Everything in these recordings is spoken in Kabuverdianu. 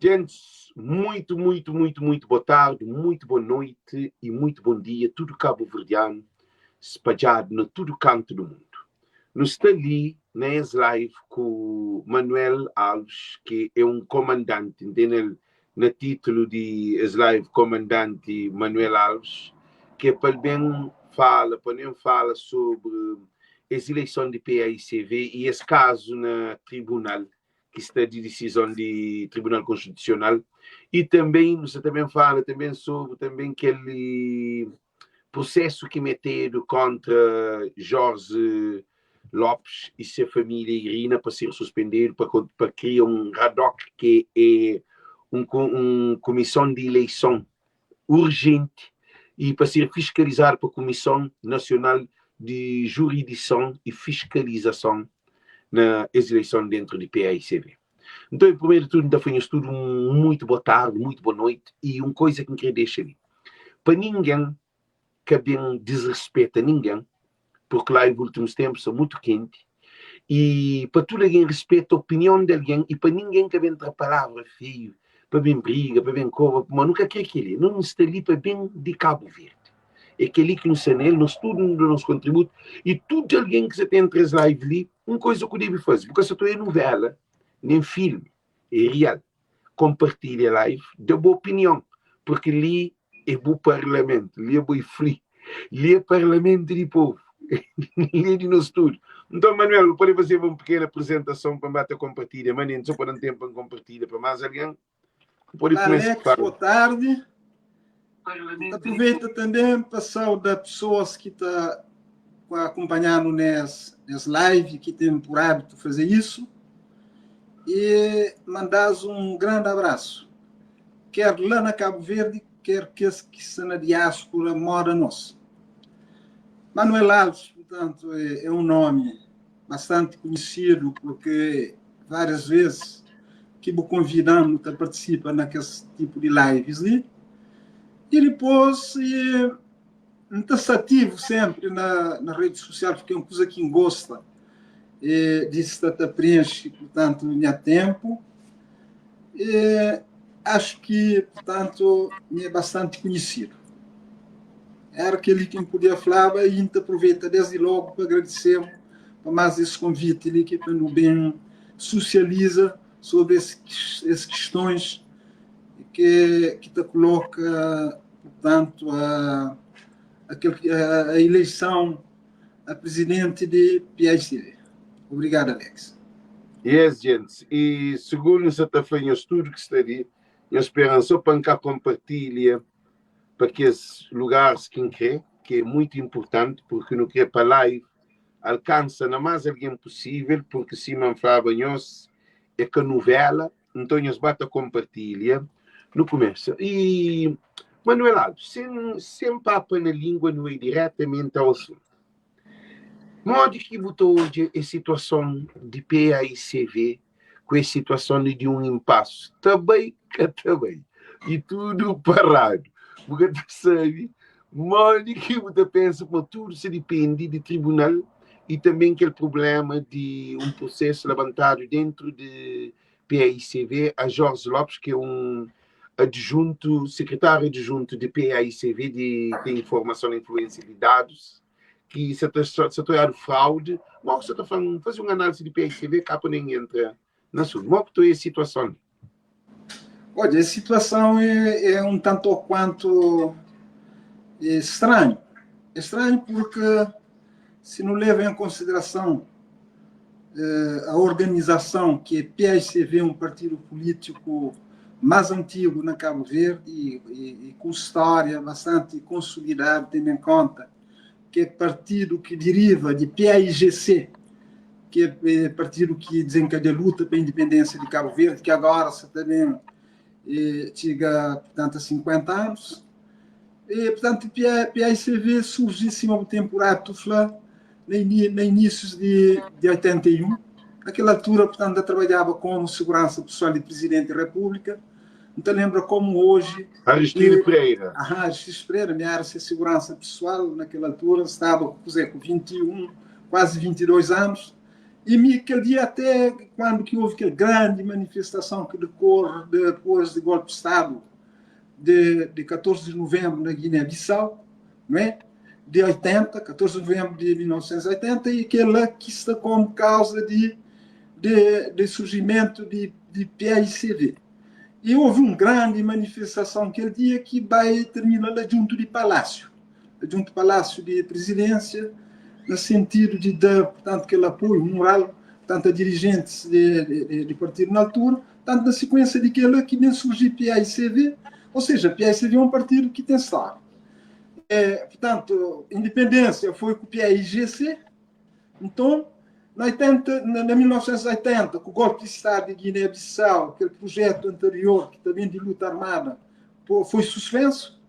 Gents, muito, muito, muito, muito boa tarde, muito boa noite e muito bom dia, tudo cabo-verdiano spadjadu na tudo kantu do mundo. Nu sta li na es live ku Manuel Alves, ki é un komandanti, N tene el na titulu di es live Komandanti Manuel Alves, ki é pa el ben fala, pa nu ben fala sobri es ileison di PAICV i es kazu na tribunal ki sta di disizon di Tribunal Konstitusional i tanben nu sta ta ben fala tanben sobri tanben kel prusesu ki metedu kontra Jorge Lopes i se familia Irina pa ser suspendedu pa pa kria un RADOC ki é un un kumison di ileison urjenti i pa ser fiskalizadu pa Kumison Nasional di Juridison i Fiskalizason na es ileison dentru di PAICV. Nton, em primeiro de tudo, N ta fla nhos tudu un muitu boa tardi, muitu boa noiti i un koiza ki N kre dexa li, pa ningen ka ben disrespeta ningen, purki live ultimus tenpu sta mutu kenti i pa tudu algen rispeta opinion di algen i pa ningen ka ben tra palavra feiu pa ben briga, pa ben koba, pamodi nu ka kre keli, nu sta li pa ben di Kabu Verdi, é keli ki nu sta nel, nos tudu nu da nos kontributu i tudu algen ki sa ta entra es live li, un koiza ku debi fazi, bu ka sa ta oia nuvela nen filmi, é real. Kompartilha live, da bu opinion, porque li é bu parlamento, li é bu free, li é parlamento di povo, li é di nos tudo. Nton, Manuel, bu pode fazeba un pequena apresentason pa N ba ta kompartilha, manente, só pa da-m tempo pa N kompartilha pa más algen. Bu pode kumesa Alex, fala. boa tarde. Aproveita também pa sauda pessoas ki ta acompanhar-nu nes, nes live, ki tem por hábito fazer isso, e mandás um grande abraço, quer lá na Cabo Verde, quer kes ki sta na diáspora moda nos. Manuel Alves, portanto, é, é um nome bastante conhecido, porque várias vezes ki bu convidam ta participa na kes tipo de lives li, e depois e, N ta sta ativu senpri na, na redi sosial porque é un kuza ki N gosta e, di sta ta prenxe, portantu, nha tempu. E, acho ki, portantu, mi é bastante konhesidu. Era kel-li ki N podia flaba e N ta aproveita desdi logu pa agradise-bu pa más es konviti li ki pa nu ben sosializa sobri es, es kistons ki, ki ta koloka Portanto, a, a, a eleição a presidente de PICV. Obrigado, Alex. Yes, gente. E segundo sa ta fla nhos tudo ki sta li, nhos speran só pa N ka kompartilha pa kes lugares ki N kre, ki é muito importante, porque nu kre pa live alkansa na más algen possível, porque sima N flaba nhos, é ka novela, Nton nhos ba ta konpartilha. Nu kumesa. I Manuel Alves, sen, sen papa na lingua, nu bai diretamenti ao asuntu. Modi ki bu ta odja es situason di PAICV ku es situason li di un inpasu? Ta bai, ka ta bai, i tudu paradu. Bu ka ta sabe modi ki bu ta pensa ma tudu sa dipende di tribunal i tanben kel prublema di un prusesu labantadu dentru di PAICV a Jorge Lopes, ki é un adjuntu, sekretáriu adjuntu di PAICV di ten informason na influênsia di dadus, ki sa ta sa ta oiadu fraude. Mo ki sa ta fla-m, faze un análisi di PAICV, ka pa nen entra na asuntu. Mo ki ta oia es situason li? Olha, a situação é, é um tanto ou quanto é estranho. É estranho porque se não leva em consideração eh, a organização que é PAICV, um partido político mais antigo na Cabo Verde e, e, e com história bastante consolidada, tendo em conta que é partido que deriva de PAIGC, que é partido que desencadeia a luta pela independência de Cabo Verde, que agora se também eh, chega, portanto, a 50 anos. E, portanto, PAICV surge em cima do temporada Tufla, na, na inícios de, de 81. Naquela altura, portanto, eu trabalhava como segurança pessoal de Presidente da República. Então lembra como hoje. Aristide Pereira. Ah, Aristides Pereira, minha área de segurança pessoal, naquela altura, estava com, com 21, quase 22 anos. E mi kel dia até quando que houve aquela grande manifestação que decorre depois do golpe de Estado de 14 de novembro na Guiné-Bissau, não é? De 80, 14 de novembro de 1980, e aquela que está como causa de surgimento de PAICV. E houve uma grande manifestação aquele dia que vai terminar lá junto de Palácio, junto do Palácio de Presidência, no sentido de dar, portanto, aquele apoio moral, tanto a dirigentes de partido na altura, tanto na sequência de aquele que vem surgir PAICV, ou seja, PAICV é um partido que tem história. É, portanto, independência foi com o PAIGC, então, na, 80, na 1980, com o golpe de Estado de Guiné-Bissau, aquele projeto anterior, que também de luta armada, foi suspenso,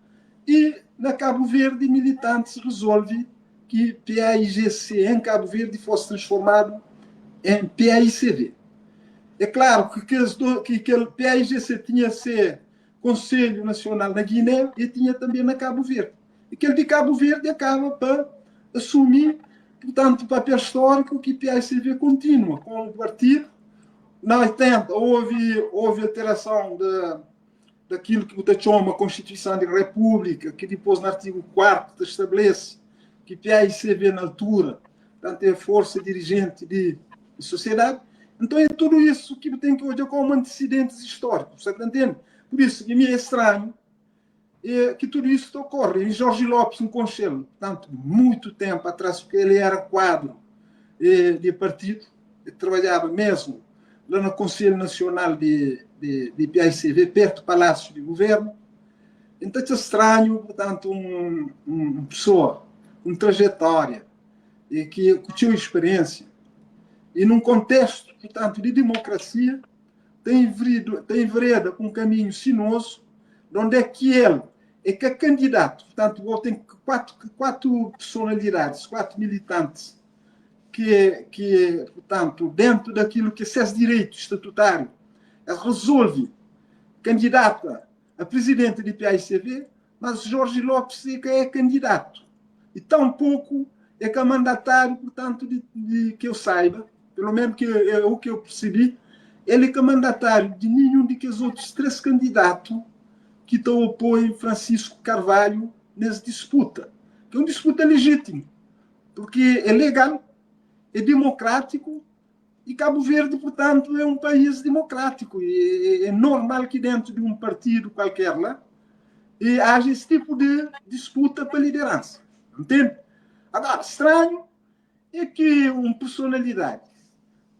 e na Cabo Verde, militantes resolve que PAIGC em Cabo Verde fosse transformado em PAICV. É claro que aquele PAIGC tinha ser Conselho Nacional na Guiné e tinha também na Cabo Verde. E aquele de Cabo Verde acaba para assumir, portanto, o papel histórico que PAICV continua com o partido. Na 80 houve alteração daquilo que o chama Constituição da República, que depois no artigo 4 estabelece que PAICV na altura, portanto, é a força dirigente de sociedade. Então é tudo isso que tem que olhar como antecedentes históricos, você entende? Por isso, que me é estranho é que tudo isso ocorre. E Jorge Lopes, um conselho, portanto, muito tempo atrás, porque ele era quadro de partido, ele trabalhava mesmo lá no Conselho Nacional de PAICV, perto do Palácio de Governo. Então é estranho, portanto, uma pessoa com trajetória e que tinha experiência, e num contexto, portanto, de democracia, tem vereda com um caminho sinuoso, de onde é que ele é que é candidato. Portanto, tem quatro personalidades, quatro militantes, que, portanto, dentro daquilo que é seu direito estatutário, ele resolve candidata a presidente de PAICV, mas Jorge Lopes é que é candidato. E tampouco é que é mandatário, portanto, de que eu saiba, pelo menos que é o que eu percebi, ele é que é mandatário de nenhum de que os outros três candidatos que estão opõem Francisco Carvalho nessa disputa. Que é uma disputa legítima, porque é legal, é democrático, e Cabo Verde, portanto, é um país democrático. E é normal que dentro de um partido qualquer lá e haja esse tipo de disputa para liderança. Entende? Agora, estranho é que uma personalidade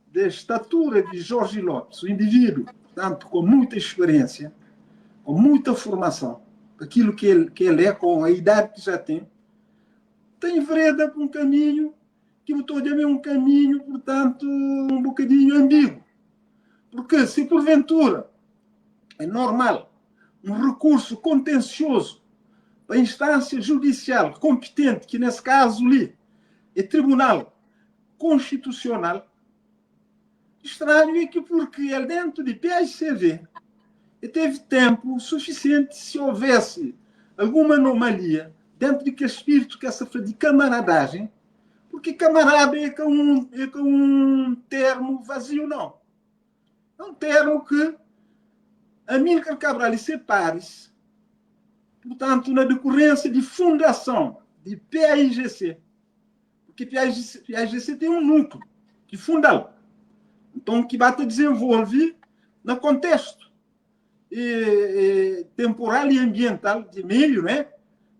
da estatura de Jorge Lopes, um indivíduo, portanto, com muita experiência, com muita formação, aquilo que ele é, com a idade que já tem, tem vereda para um caminho que botou de um caminho, portanto, um bocadinho ambíguo. Porque se porventura é normal um recurso contencioso para a instância judicial competente, que nesse caso ali é Tribunal Constitucional, estranho é que porque ele dentro de PAICV ele teve tempo suficiente se houvesse alguma anomalia dentro de que espírito que essa de camaradagem, porque camarada é com um termo vazio, não. É um termo que Amílcar Cabral e seus pares, portanto, na decorrência de fundação de PAIGC, porque PAIGC tem um núcleo que funda, então que bate desenvolve no contexto temporal e ambiental de meio, né?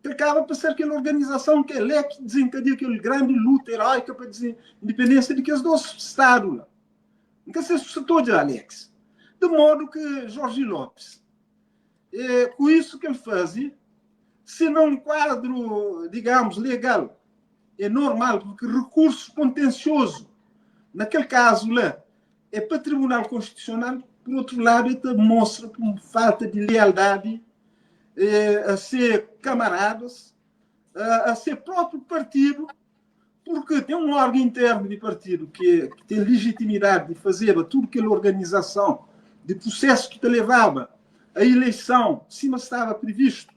Que acaba por ser aquela organização que é que desencadeia aquele grande luta heróica para a independência de que os dois estados lá. Nunca se escutou de Alex. De modo que Jorge Lopes, com isso que ele faz, se não um quadro, digamos, legal, é normal, porque recurso contencioso, naquele caso lá, é para o Tribunal Constitucional, por outro lado, ele mostra uma falta de lealdade a ser camaradas, a ser próprio partido, porque tem um órgão interno de partido que tem legitimidade de fazer tudo aquela organização de processo que te levava à eleição, cima estava previsto.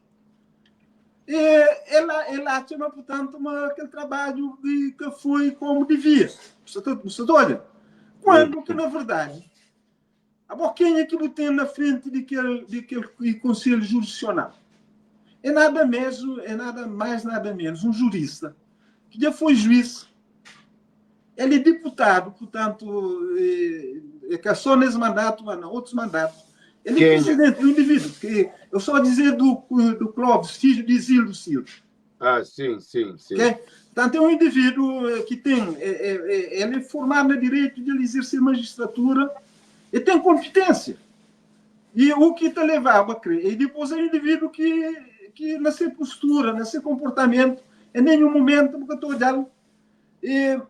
El, el atxa ma, purtantu, ma kel trabadju di ka foi komu divia. Bu sta ta, bu sta ta odja? Kuandu ki, na verdadi, abo kenha ki bu ten na frenti di kel, di kel konselhu jurisdisional? É nada mesmu, é nada mais, nada menos, un jurista ki dja foi juiz, el é diputadu, purtantu, é ka só nes mandatu, ma na otus mandatu. El é Kenha? presidenti, un indivídu ki eu só dizer do, do Clóvis, fidju di Isildo Silva. Ah, sim, sim, sim. Ok? Portanto, é um indivíduo que tem, ele é formado na direito de ele exercer magistratura e tem competência. E o que te levava a crer? E depois é um indivíduo que na sua postura, na seu comportamento, em nenhum momento porque estou olhando e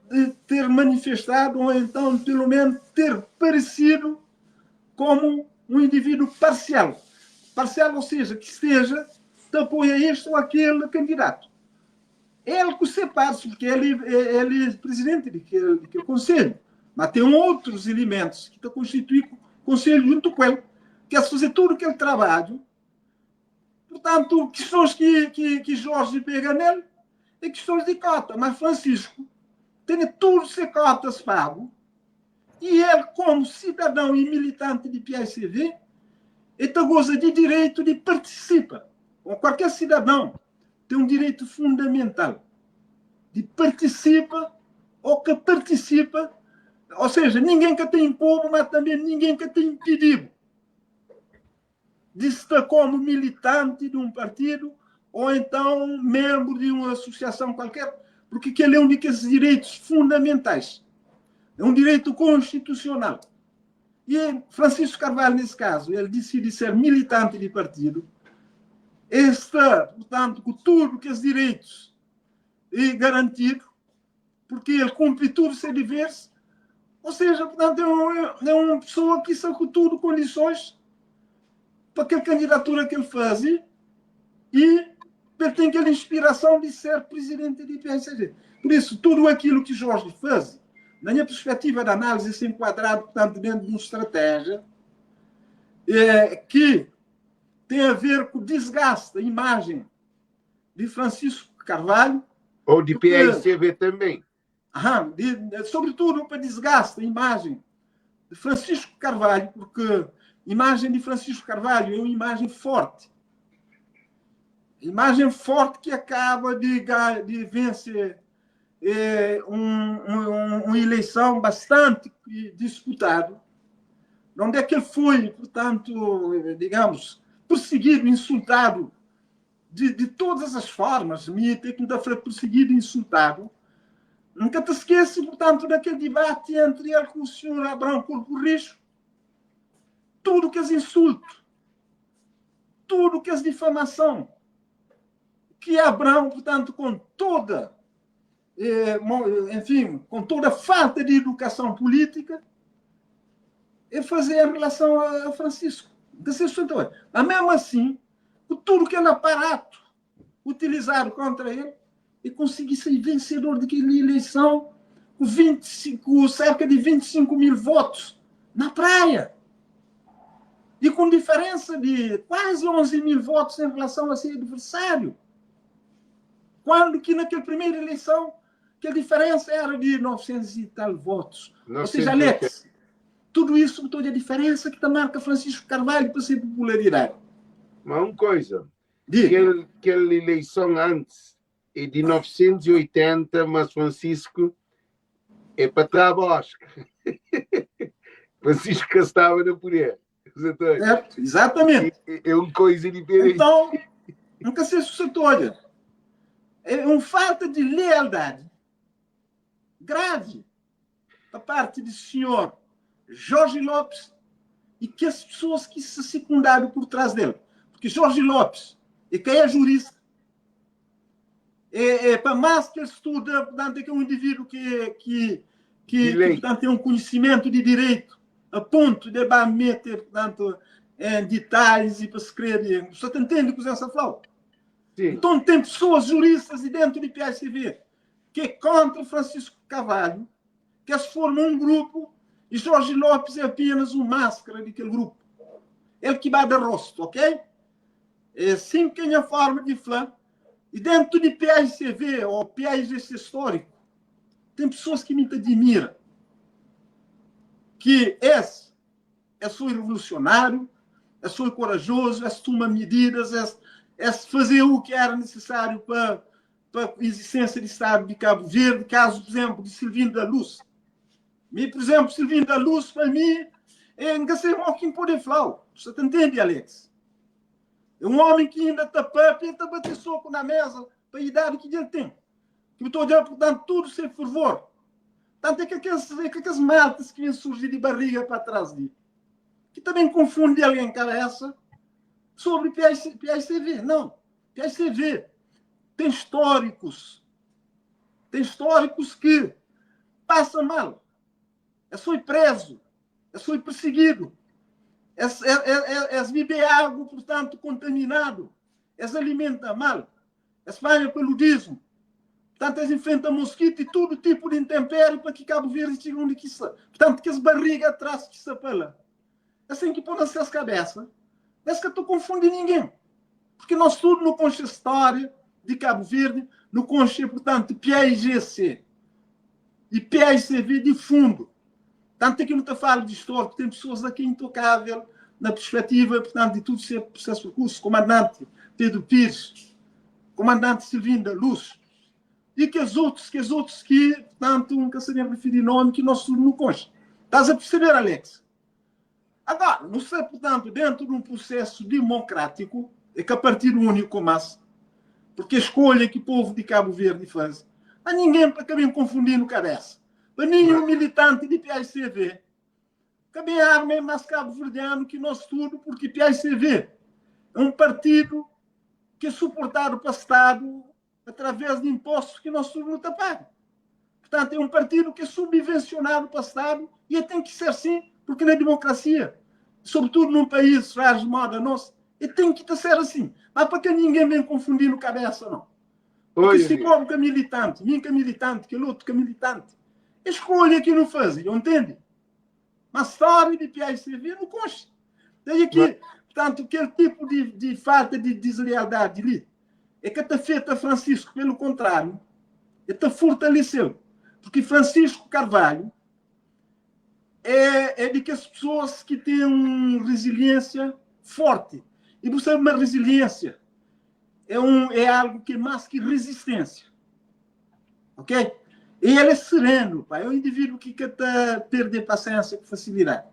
ter manifestado ou então pelo menos ter parecido como um indivíduo parcial. Parcial, ou seja, que esteja, te apoia este ou aquele candidato. Ele que separa-se, porque ele é presidente daquele conselho, mas tem outros elementos que te constituem o conselho junto com ele, quer fazer tudo aquele trabalho. Portanto, questões que Jorge pega nele é questões de cota, mas Francisco tem tudo se cotas pago e ele, como cidadão e militante de PICV, ele goza de direito de participar. Como qualquer cidadão tem um direito fundamental de participa ou que participa, ou seja, ninguém que tem imposto, mas também ninguém que tem impedido de estar como militante de um partido ou então membro de uma associação qualquer, porque aquele é um daqueles direitos fundamentais. É um direito constitucional. E Francisco Carvalho, nesse caso, ele decide ser militante de partido, está, portanto, com tudo que os direitos e garantido, porque ele cumpre tudo seus deveres, ou seja, portanto, é uma pessoa que está com tudo condições para aquela candidatura que ele faz e ele tem aquela inspiração de ser presidente do PSDB. Por isso, tudo aquilo que Jorge faz, na minha perspectiva de análise, se enquadrado, portanto, dentro de uma estratégia que tem a ver com o desgaste da imagem de Francisco Carvalho. Ou de PICV também. Aham, sobretudo para desgaste da imagem de Francisco Carvalho, porque a imagem de Francisco Carvalho é uma imagem forte. Imagem forte que acaba de vencer uma eleição bastante disputada, onde é que ele foi, portanto, digamos, perseguido, insultado de todas as formas, me tem que foi perseguido e insultado. Nunca te esqueço, portanto, daquele debate entre ele com o senhor Abraão Corpo Rijo. Tudo que as insulto, tudo que as difamação, que Abraão, portanto, com toda, enfim, com toda a falta de educação política, é fazer em relação a Francisco. Mas mesmo assim, com tudo que ele aparato utilizado contra ele, e conseguir ser vencedor daquela eleição com cerca de 25 mil votos na praia. E com diferença de quase 11 mil votos em relação a seu adversário. Quando que naquela primeira eleição, que a diferença era de 900 e tal votos. Ou seja, Alex, tudo isso, toda a diferença que marca Francisco Carvalho para ser popularidade. Mas uma coisa, aquela eleição antes é de 980, mas Francisco é para trás bosque. Francisco estava no poder. Certo, exatamente. É uma coisa diferente. Então, nunca se sucedeu. É uma falta de lealdade grave da parte do senhor Jorge Lopes e que as pessoas que se secundaram por trás dele. Porque Jorge Lopes, e quem é jurista, para mais que ele estuda, portanto, é que é um indivíduo que portanto, tem um conhecimento de direito a ponto de meter, portanto, em detalhes e para escrever. Você entende o que você falou? Sim. Então, tem pessoas juristas de dentro do PSV que é contra Francisco Carvalho, que se formam um grupo e Jorge Lopes é apenas uma máscara daquele grupo. Ele que vai dar rosto, ok? É assim que é a forma de falar. E dentu di PAICV ou PAIGC stóriku, ten pesoas ki mi ta adimira, ki es es foi revolusionáriu, es foi korajozu, es tuma mididas, es es faze u ki era nisisáriu pa pa izistensia di Stadu di Kabu Verdi, kazu, por izenplu, di Silvino da Luz. Mi, por izenplu, Silvino da Luz, pa mi, N ka sai mo ki N pode fla-u. Bu sa ta ntende, Alex? É un ómi ki inda ta pâpia, el ta bate soku na méza pa idadi ki dja el ten. Ki bu ta odja, purtantu, tudu se fervor. Tantu é ka kes, é ka kes maltas ki ben surji di bariga pa tras di, ki ta ben konfundi algen kabésa sobri PAICV. Nau, PAICV ten stórikus, ten stórikus ki pasa mal, es foi prezu, Es foi persigidu, es, es, es bebe agu, purtantu, kontaminadu, es alimenta mal, es panha paludismu, purtantu, es infrenta moskitu i tudu tipu di intempéri pa ki Kabu Verdi txiga undi ki sta. Purtantu, kes bariga atras ki sta pa la, es ten ki pô na ses kabésa, es ka ta konfundi ningen, purki nos tudu nu konxe stória di Kabu Verdi, nu konxe, purtantu, PAIGC i PAICV di fundu. Tantu é ki nu ta fala di stóriku, ten pesoas la ki é intokável na perspetiva, purtantu, di tudu se ses perkursu, Komandanti Pedro Pires, Komandanti Silvino da Luz, i kes otus, kes otus ki, purtantu, N ka sa ben rifiri nomi, ki nos tudu nu konxe. Tás a perseber, Alex? Agora, nu sta, purtantu, dentu di un prusesu dimokrátiku, é ka partidu úniku mas, purki skolha ki povu di Kabu Verdi faze, ma ningen pa ka ben konfundi-nu kabesa. Pa ninhun militanti di paicv ka ben arma é mas kabuverdianu ki nos tudu, purki paicv é un partidu ki é suportadu pa Stadu através di inpostus ki nos tudu nu ta paga. Purtantu, é un partidu ki é subvensionadu pa Stadu i é ten ki ser sin, purki na dimokrasia, sobretudu nun país frájil moda nos, é ten ki ta ser asin. Mas pa ka ningen ben konfundi-nu kabesa, nau. Porque si bo ka militante, mi ka militante, kel otu ka militante, é escolha ki nu faze, eu entende? Mas stória di PAICV nu konxe. Daí ki, portanto, kel tipo di, di falta di deslealdade li, é ka ta afeta Francisco, pelo contrário, é ta fortalecê-lo. Porque Francisco Carvalho é, é di kes pessoas ki tem um resiliência forte. E bu sabe ma resiliência é, um, é algo que é mais que resistência. Ok? E ele é sereno, pá. É um indivíduo que ka ta perde paciência com facilidade.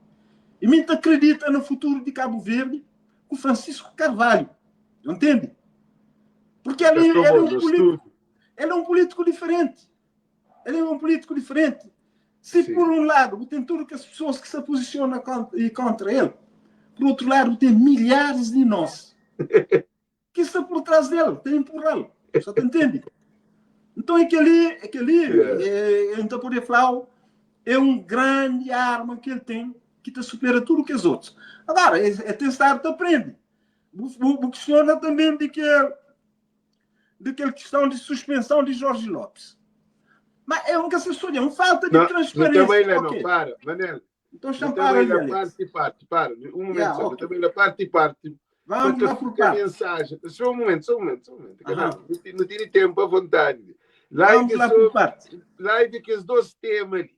E mim acredita no futuro de Cabo Verde com Francisco Carvalho. Entende? Porque ele, ele, é um político, ele é um político diferente. Ele é um político diferente. Se Sim. por um lado tem tudo que as pessoas que se posicionam contra, e contra ele, por outro lado tem milhares de nós que está por trás dele, tem empurrá-lo. Só te entende? Então aquele, aquele yeah. é, então poder falar, é um grande arma que ele tem que te supera tudo que os outros. Agora, é, é testar, te aprende. O, o, questiona também de que de aquela questão de suspensão de Jorge Lopes. Mas é um que se é uma falta de não, transparência. Não, também não, okay. para, Manel. Então, chama para ali, parte, parte, para. Um momento yeah, só, okay. também na parte e parte. Vamos lá por parte. mensagem. Só um momento, só um momento, só um momento. Não, não tem tempo à vontade. Lá Vamos lá por parte. Lá é que os dois temas ali.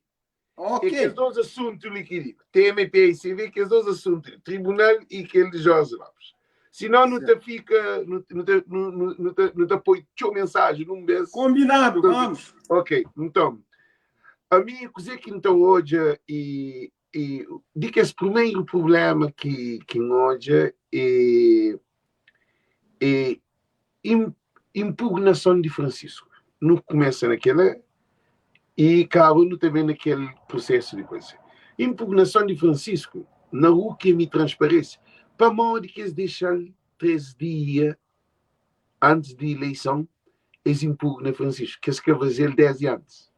Ok. É kes dos asuntu li ki digo, tema e PICV, kes dos asuntu li, tribunal i kel di Jorge Lopes. Sinau nu ta fika, nu, nu ta, nu, nu, nu ta, nu ta poi txeu mensaji nun bes. Kombinadu, vamos. Ok, nton, ami kuzê ki N ta odja i, i di kes primeru prubléma ki, ki N odja é, é impugnason di Francisco. Nu kumesa na kela i kaba nu ta ben na kel prusesu di koisa. Impugnason di Francisco na u ke mi transparese pamodi ki es dexa-l 3 dia antis di ileison es impugna Francisco, ki es ka faze-l desdi antis.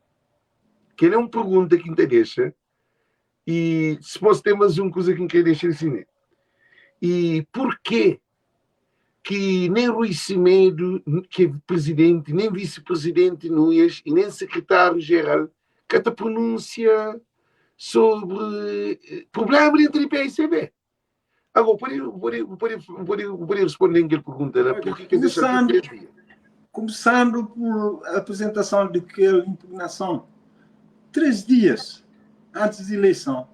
Kel é un pergunta ki N ta dexa i dipos ten mas un kuza ki N kre dexa li si ne. I purke ki nen Rui Semedo, ki é presidenti, nen visi-presidenti Nunes i nen sekretáriu-jeral ka ta pronúnsia sobri prubléma dentru di PICB. Agora, pode, pode, pode, pode, pode responde-m kel pergunta la, purki ki es dexa-l 3 dia? Começando por apresentação de kel impugnação 3 dias antes de eleição.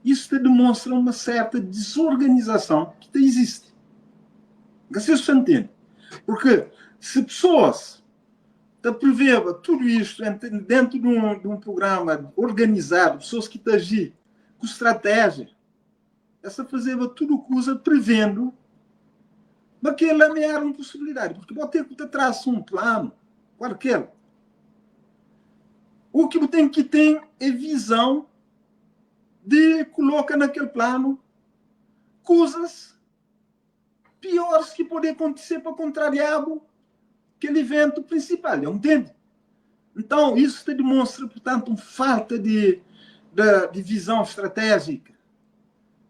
Isso ta demonstra uma certa desorganização que ta existe. Ka se su ntende. Porque se pessoas ta preveba tudo isto dentro de um programa organizado, pessoas que ta agir com estratégia, essa fazeba tudo coisa prevendo mas que ela me era uma possibilidade, porque pode ter que te traça um plano, qualquer. O que tem que ter é visão de coloca naquele plano coisas piores que podem acontecer para contrariar aquele evento principal, entende? Então, isso te demonstra, portanto, uma falta de visão estratégica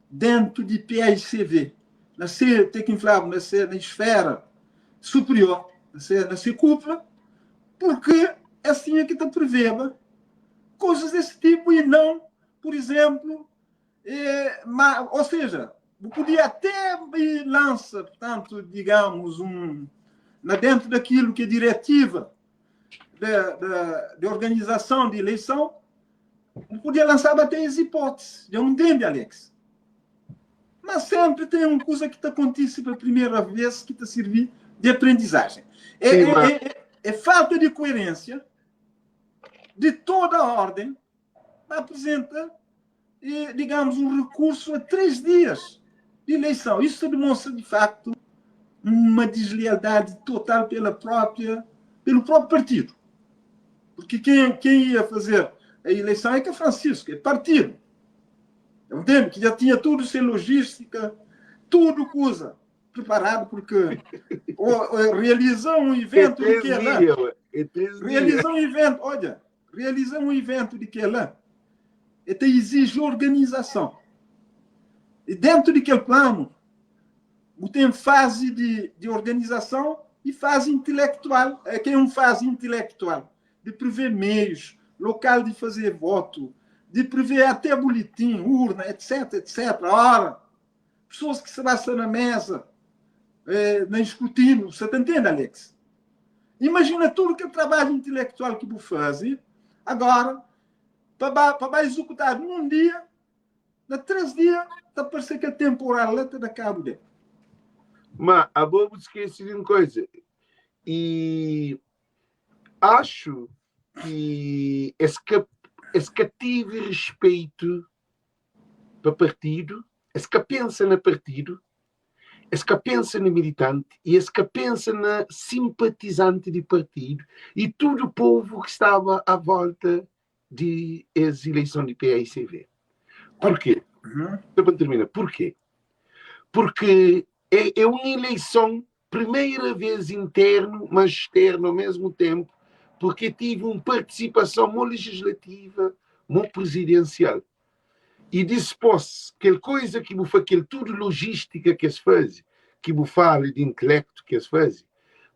dentro de PAICV. Na tem que inflar, na esfera superior, na cúpula, porque é assim que te prevê coisas desse tipo e não, por exemplo, ou seja, podia até lança, portanto, digamos, na dentro daquilo que é diretiva de organização de eleição, podia lançar até as hipóteses. Eu não entendo, Alex. Mas sempre tem uma coisa que te acontece pela primeira vez que te servir de aprendizagem. É falta de coerência de toda a ordem apresenta, digamos, um recurso a 3 dias de eleição. Isso demonstra, de facto, uma deslealdade total pelo próprio partido. Porque quem ia fazer a eleição é que é Francisco, é partido. Entende? Que já tinha tudo sem logística, tudo coisa preparado, porque realiza um evento de que lá. Realiza um evento, olha, realiza um evento de que lá até exige organização. E dentro daquele plano, tem fase de organização e fase intelectual. É que é uma fase intelectual, de prever meios, local de fazer voto, de prever até boletim, urna, etc, etc. Ora, pessoas que se passam na mesa, na escrutínio, você está entendendo, Alex? Imagina tudo que é trabalho intelectual que você faz, agora, para executar num dia, na 3 dias, está parecendo que é temporal lá está da cabo dele. Mas a bobo esquece de uma coisa. E acho que esse que respeito para partido, esse que pensa no partido, esse que pensa no militante e esse que pensa na simpatizante de partido e todo o povo que estava à volta de essa eleição de PAICV. Porquê? Para terminar, porquê? Porque é uma eleição, primeira vez interno, mas externo ao mesmo tempo, porque tive uma participação muito legislativa, muito presidencial. E dispôs aquela coisa que me aquele tudo logística que se faz, que me fala de intelecto que se faz,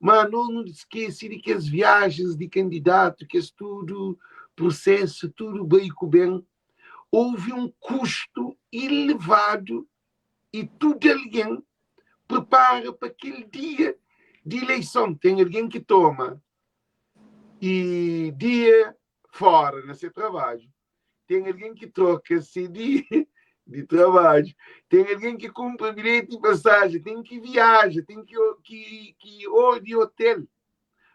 mas não esquece de que as viagens de candidato, que é tudo processo, tudo bem com bem, houve um custo elevado e tudo alguém prepara para aquele dia de eleição. Tem alguém que toma e dia fora no seu trabalho. Tem alguém que troca esse dia de trabalho. Tem alguém que compra bilhete de passagem, tem que viaja, tem que de hotel.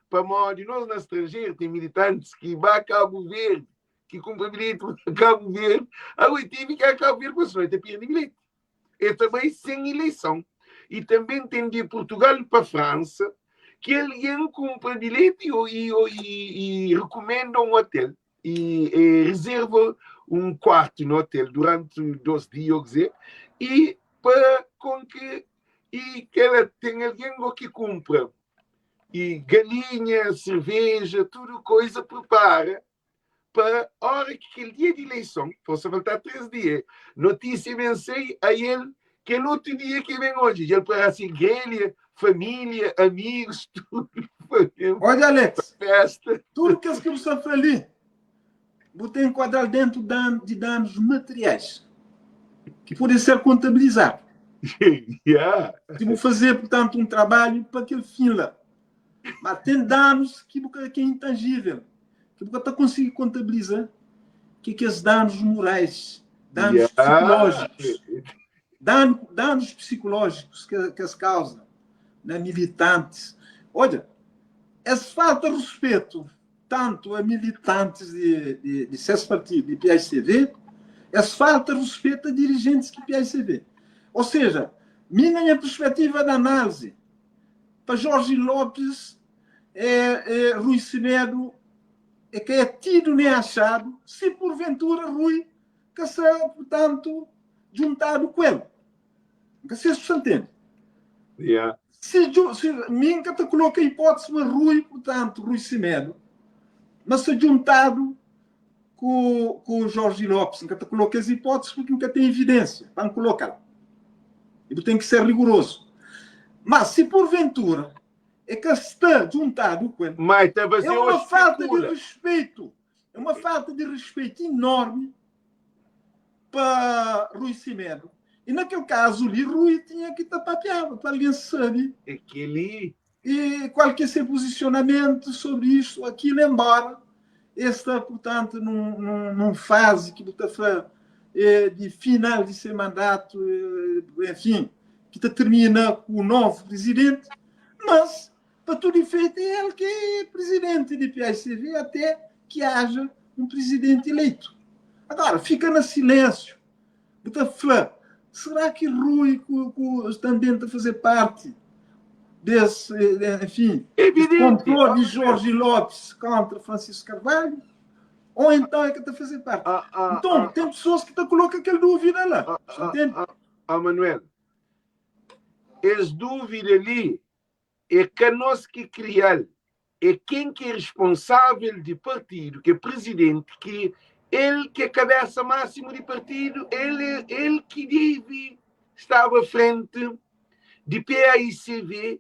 Para modo, nós na estrangeiro tem militantes que vai a Cabo Verde, que compra bilhete para Cabo Verde. Agora tive que a Cabo Verde, mas não tem perde bilhete. É também sem eleição. E também tem de Portugal para a França, que alguém compra bilhete e recomenda um hotel e reserva um quarto no hotel durante 2 dias, dizer, e para com que e que ela tem alguém que compra e galinha, cerveja, tudo coisa prepara para a hora que aquele dia de eleição, possa faltar 3 dias, notícia vem a ele que é outro dia que vem hoje, ele para assim, grelha, família, amigos, tudo. Olha, Alex, festa. Tudo que você falou ali, você enquadrar dentro de danos materiais, que podem ser contabilizados. Tipo, fazer, portanto, um trabalho para aquele fim lá. Mas ten danus ki bu ka ki é intanjível, ki bu ka ta konsigi kontabiliza, ki é kes danus morais, danus psikolójikus, dan, danus psikolójikus ke, ke es kauza na militantis. Odja, es falta ruspetu tantu a militantis di, di, di ses partidu, di PICV, es falta ruspetu a dirijentis ki PICV. Ou seja, mi na nha perspetiva di análise, Pa Jorge Lopes, é, é, Rui Semedo é ka é tidu nem axadu, si porventura Rui ka sta, purtantu, djuntadu ku el. N ka sei si bu sta ntende. Yeah. Si, si, mi N ka ta koloka hipótese ma Rui, purtantu, Rui Semedo, ma sta djuntadu ku, ku Jorge Lopes. N ka ta koloka es hipótese porque N ka ten evidência pa N koloka-l. E bu ten ki ser rigoroso. Mas se porventura é ka sta djuntadu ku el, Mas ta é uma falta de respeito, é uma falta de respeito enorme pa Rui Semedo. E naquele caso ali, Rui tinha que ta papiaba pa alguém sabe. É kel-li. E qual que é seu posicionamento sobre isto ou aquilo, embora está, portanto, num, num, num fase que bu ta fla é, de final de seu mandato, é, enfim, que ta termina com o novo presidente, mas, para tudo efeito, é ele que é presidente de PICV até que haja um presidente eleito. Agora, fica na silêncio. Bu ta fla, será ki Rui ku, ku, também ta fazer parte desse, enfim, desse complô de Jorge Lopes contra Francisco Carvalho? Ou então é que ta fazer parte? Ah, ah, então, ah, tem pessoas que ta coloca aquela dúvida lá. Ah, ah, entende? Ah, ah, Manuel, es dúvida ali É ka nos ki krial, é ken ki é responsável di partidu, ki é presidenti, ki el ki é kabesa másimu di partidu, el é el ki debe staba frenti di PAICV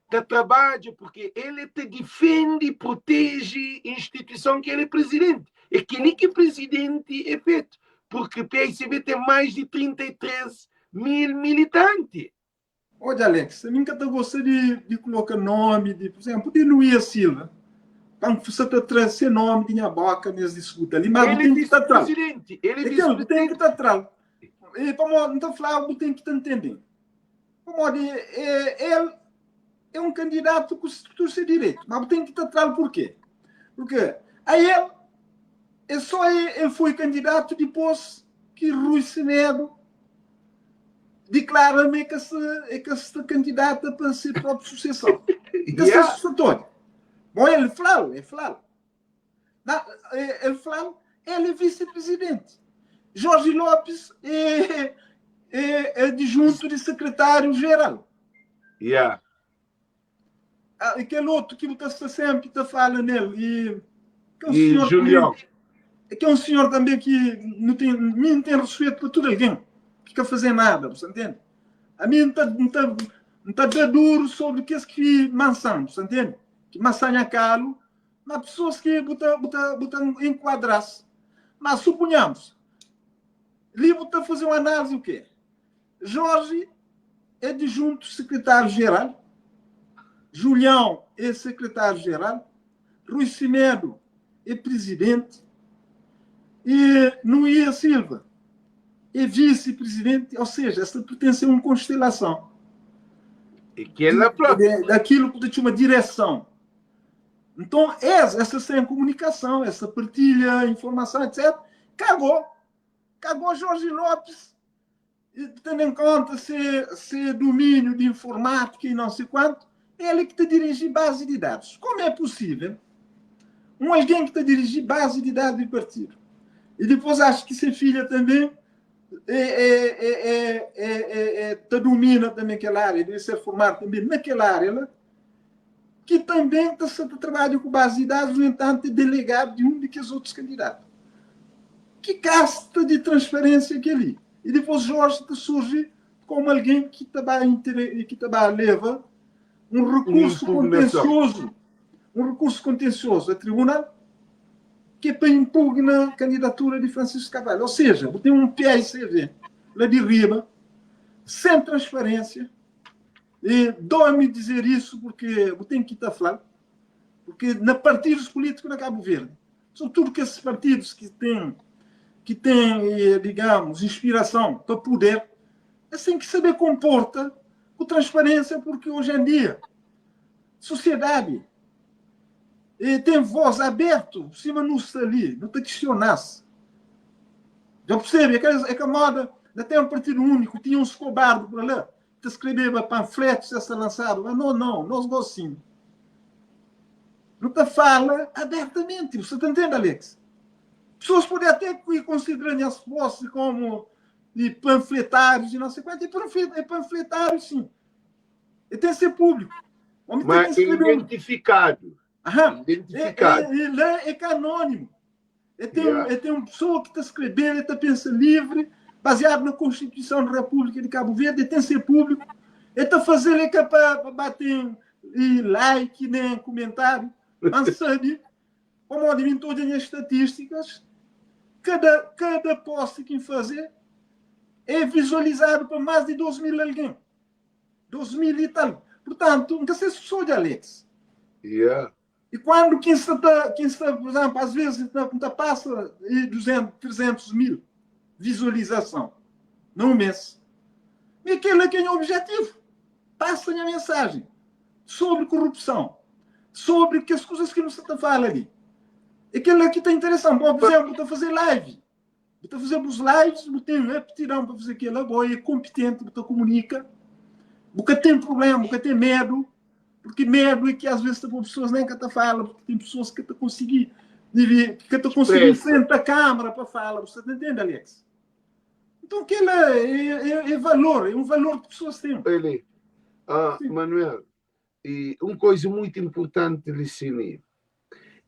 ta trabadja, purke el é ta difende i proteje instituison ki el é presidenti. É kel-li ki presidenti é fetu, purke PAICV ten más di 33 mil militanti. Odja Alex, ami N ka ta gosta di di koloka nomi di, pur izenplu, di Luia Silva, pa N sa ta tra se nomi di nha boka nes disputa li, mas bu Ele é ten ki ta tra-l. vice-presidente, ele é É kel, bu ten vice-presidente. ki ta tra-l. E pamodi N ta fla-bu, bu ten ki ta ntende-m. Pamodi e el é un kandidatu ku tudu se direitu, mas bu ten ki ta tra-l purke? Purke a el é só el foi kandidatu dipôs ki Rui Semedo Diklara ma é ka se é ka sta kandidata pa se próprio sucessão. Ka sta sucessor. Bom, ele falou, ele falou. Na, ele falou, ele é vice-presidente. Jorge Lopes é, é, é adjunto de secretário-geral. Yeah. Ah, aquele outro que está sempre tá fala nele e que é um e senhor Julião. Também, que é um senhor também que não tem, mim tem respeito por tudo alguém que quer fazer nada, você entende? A mim não tá, não tá, não tá dar duro sobre que que maçã, você entende? Que maçã é calo, mas pessoas que bota, bota, bota enquadrar-se. Mas suponhamos, ali bota fazer uma análise o quê? Jorge é adjunto secretário-geral, Julião é secretário-geral, Rui Semedo é presidente e Nuías Silva é vice-presidente, ou seja, esta pertence a uma constelação. E que ela própria. Daquilo que te chama direção. Então, essa sem comunicação, essa partilha, informação, etc., cagou. Cagou Jorge Lopes tendo em conta se, se domínio de informática e não sei quanto, ele que te dirige base de dados. Como é possível um alguém que te dirige base de dados de partido? E depois acho que ser filha também é, é, é, é, é, te domina também aquela área, deve ser formado também naquela área lá, que também está te trabalha com base de dados, no entanto, é delegado de um de que os outros candidatos. Que casta de transparência que ali? E depois Jorge te surge como alguém que também que também leva um recurso contencioso, um recurso contencioso a tribunal que é para impugnar a candidatura de Francisco Carvalho. Ou seja, tem um PSV lá de riba, sem transparência. E dói-me dizer isso porque bu ten ki ta fla-l, porque na partidos políticos na Cabo Verde, sobretudo que esses partidos que têm, que têm, digamos, inspiração para poder, eles têm que saber comporta com transparência, porque hoje em dia, sociedade tem voz aberto, cima não está ali, não está questionar-se. Já percebe? É que, é que a moda, ainda tem um partido único, tinha uns cobardes por lá, que escrevia panfletos a ser lançado. Mas não, não, nós gostamos. Não te fala abertamente. Você está entendendo, Alex? Pessoas podem até considerar as posses como de panfletários e não sei quanto. É panfletário, sim. E tem que ser público. Homem Mas é identificado. Aham. Identificado. É, é, ele é, é anônimo. É tem, yeah. é tem uma pessoa que está escrevendo, ele está pensando livre, baseado na Constituição da República de Cabo Verde, tem que ser público. Ele está fazendo é para bater e like, nem comentário. Mas sabe, como eu todas as estatísticas, cada, cada post que fazer é visualizado por mais de 12 mil alguém. 12 mil e tal. Portanto, nunca se só de Alex. Yeah. E quando quem está, quem está, por exemplo, às vezes está, passa de 200, 300 mil visualização num mês. E aquele é que é o objetivo. Passa a mensagem sobre corrupção, sobre que as coisas que não se está falando ali. Aquele aqui está interessante. Bom, por exemplo, estou a fazer live. Estou a fazer os lives, tenho aptidão para fazer aquilo, bom, é competente, estou comunica. Nunca tem problema, nunca tem medo, porque medo é que às vezes tem pessoas nem que te fala, porque tem pessoas que te conseguir, que te conseguir em frente à câmara para falar. Você entende, Alex? Então aquilo é, é, é, valor, é um valor que pessoas têm. Ele, ah, Manuel, e uma coisa muito importante, Licine,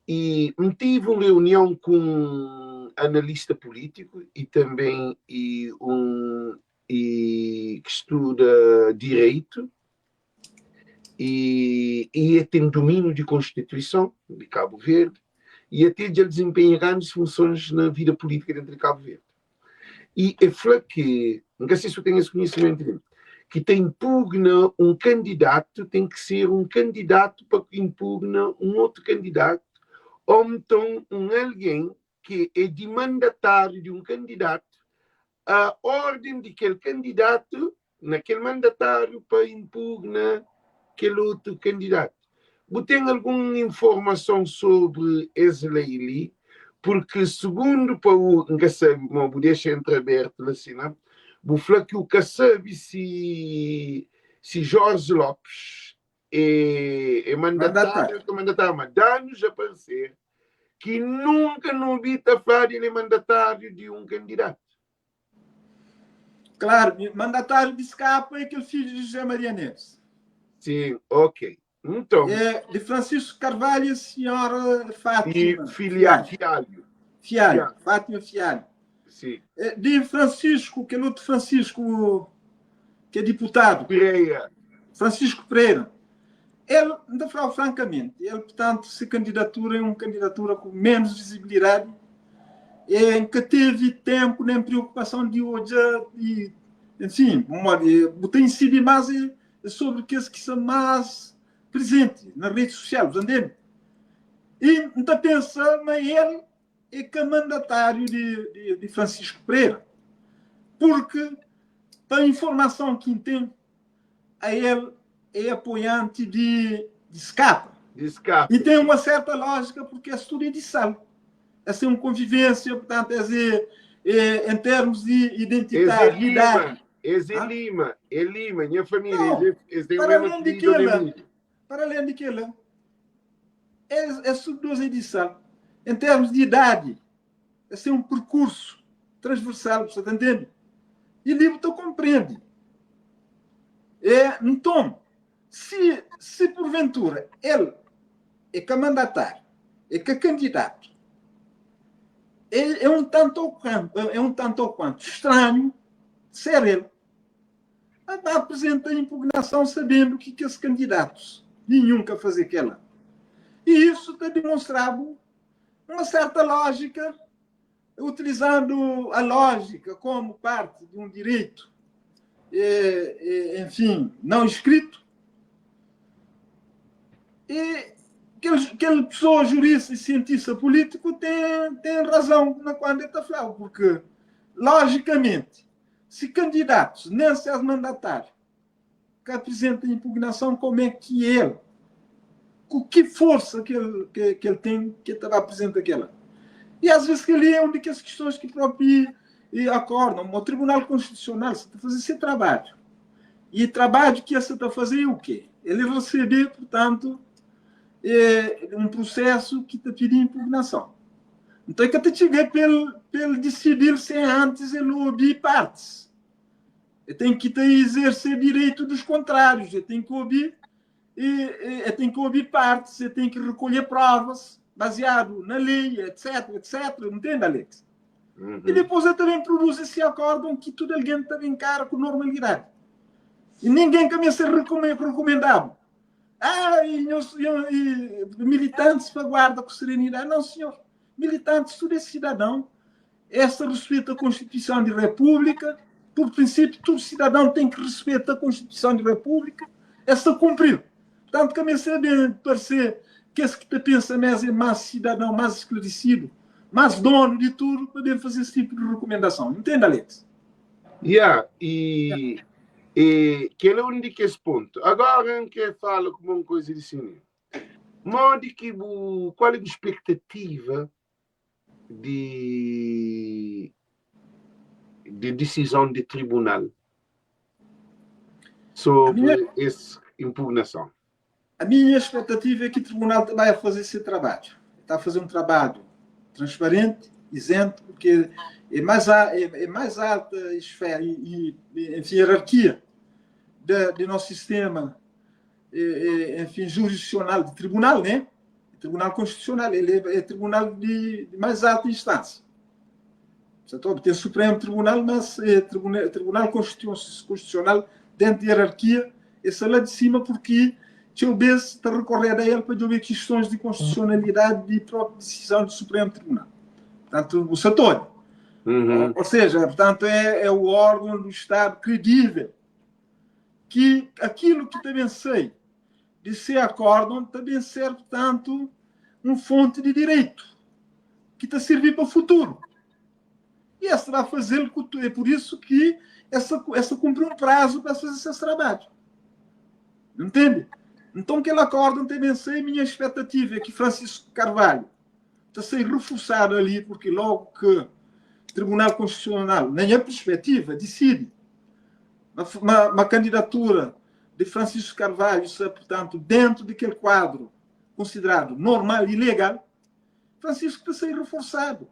e tive uma reunião com um analista político e também e um e que estuda direito e, e tem domínio de Constituição de Cabo Verde e até já desempenha grandes funções na vida política dentro de Cabo Verde. E ele falou que, não sei se eu tenho esse conhecimento que tem impugna um candidato, tem que ser um candidato para que impugna um outro candidato, ou então um alguém que é de mandatário de um candidato, a ordem de aquele candidato, naquele mandatário, para impugnar aquele outro candidato. Você tem alguma informação sobre esse lei ali? Porque, segundo para o nunca sabe, mas vou deixar entreaberto assim, não? Vou falar que o que sabe se, se Jorge Lopes é, é mandatário, é mandatário, mas dá-nos a parecer que nunca não vi falar ele é mandatário de um candidato. Claro, mandatário de escapa é aquele filho de José Maria Neves. Sim, ok. Então. É de Francisco Carvalho e a senhora Fátima. E filha, Fialho. Fialho, Fátima Fialho. Sim. É de Francisco, aquele outro Francisco, que é deputado. Pereira. Francisco Pereira. Ele, não falo francamente, ele, portanto, se candidatura é uma candidatura com menos visibilidade, em que teve tempo nem preocupação de hoje, e, enfim, tem sido mais sobre aqueles que são mais presentes na rede social, entende? E então pensa, mas ele é que é mandatário de, de, de Francisco Pereira, porque, para a informação que tem, a ele é apoiante de, de escapa. De escapa. E tem uma certa lógica, porque é estudo de sal. Essa é uma convivência, portanto, é, é, em termos de identidade. Lima, esse é Lima, é Lima, minha família. Não, esse, para além de que ela, para além de que ela, é, é sub edição. Em termos de idade, esse é um percurso transversal, você está entendendo? E livro tu compreende. É, então, se, se porventura ele é que é mandatário, é que é candidato, é, é um tanto ou quanto, é um tanto ou quanto estranho ser ele. Apresenta a impugnação sabendo que, que esses candidatos nenhum quer fazer aquela. E isso está demonstrado uma certa lógica, utilizando a lógica como parte de um direito E, e, enfin, não escrito. E kel, kel pessoa jurista e cientista político tem, tem razão na quando ele está falando, porque, logicamente, se candidatos, nem se és mandatário, que apresenta impugnação, como é que ele, com que força que ele, que, que ele tem, que ele apresenta aquela. E às vezes que ele é uma daquelas questões que próprio e acordam. O Tribunal Constitucional está a fazer esse trabalho. E o trabalho que esse está a fazer é o quê? Ele recebe, portanto, é um processo que está pedindo impugnação. Então é que te chega pelo, pelo decidir sem antes ele ouvir partes. Ele tem que ter, exercer direito dos contrários, ele tem que ouvir, ele tem que ouvir partes, ele tem que recolher provas baseado na lei, etc, etc. Entende, Alex? Uhum. E depois ele também produz esse acórdão que tudo alguém também encara com normalidade. E ninguém começa a recomendado. Ah, e, e, e militantes para guarda com serenidade. Não, senhor. Militantes, tudo é cidadão. Essa respeita a Constituição da República. Por princípio, todo cidadão tem que respeitar a Constituição da República. Essa cumprir. Portanto, começa a bem parecer que esse que te pensa mais é mais cidadão, mais esclarecido, mais dono de tudo, para poder fazer esse tipo de recomendação. Entende, Alex? Yeah, e, e que é um de que esse ponto. Agora, em que fala como uma coisa de cinema. Modo que qual é a expectativa de, de decisão de tribunal sobre minha- essa impugnação? A minha expectativa é que o tribunal vai fazer esse trabalho. Está a fazer um trabalho transparente, isento, porque é mais, a, é, é mais alta esfera e, e, enfim, hierarquia de, de nosso sistema, é, é, enfim, jurisdicional de tribunal, né? Tribunal Constitucional, ele é, é tribunal de, de mais alta instância. Portanto, tem Supremo Tribunal, mas é Tribunal, tribunal Constitucional dentro de hierarquia, esse é lá de cima porque tinha o está recorrer a ele para ver questões de constitucionalidade e própria decisão do Supremo Tribunal. Portanto, o setor. Uhum. Ou seja, portanto, é, é o órgão do Estado credível que aquilo que também sei de se acordam também serve, portanto, um fonte de direito que está a servir para o futuro. E essa vai fazer, é por isso que essa, essa cumpre um prazo para fazer esse trabalho. Entende? Então, que ele acordam também sei, minha expectativa é que Francisco Carvalho está a ser reforçado ali, porque logo que o Tribunal Constitucional, na minha perspectiva, decide uma, uma, uma candidatura de Francisco Carvalho, está, portanto, dentro daquele quadro considerado normal e legal, Francisco está a ser reforçado.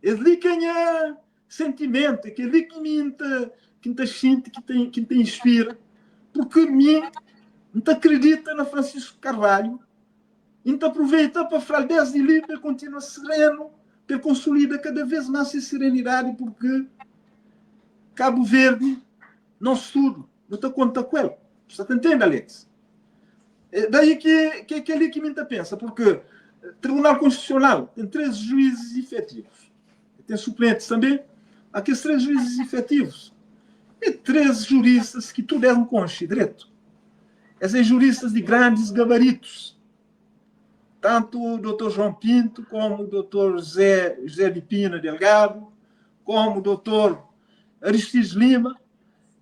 Ele quem é sentimento, aquele que me que te sente, que tem, que te inspira, porque mim não te acredita na Francisco Carvalho, e te aproveita para falar desde ali, para continua sereno, para consolida cada vez mais a serenidade, porque Cabo Verde, nosso tudo, não te conta com ele. Você te entende, Alex? É daí que, que é aquele que me pensa, porque Tribunal Constitucional tem 13 juízes efetivos. Tem suplentes também. Aqueles três juízes efetivos. E 13 juristas que tudo é um conche, direito. Esses juristas de grandes gabaritos. Tanto o doutor João Pinto, como o doutor José, José de Pina Delgado, como o doutor Aristides Lima.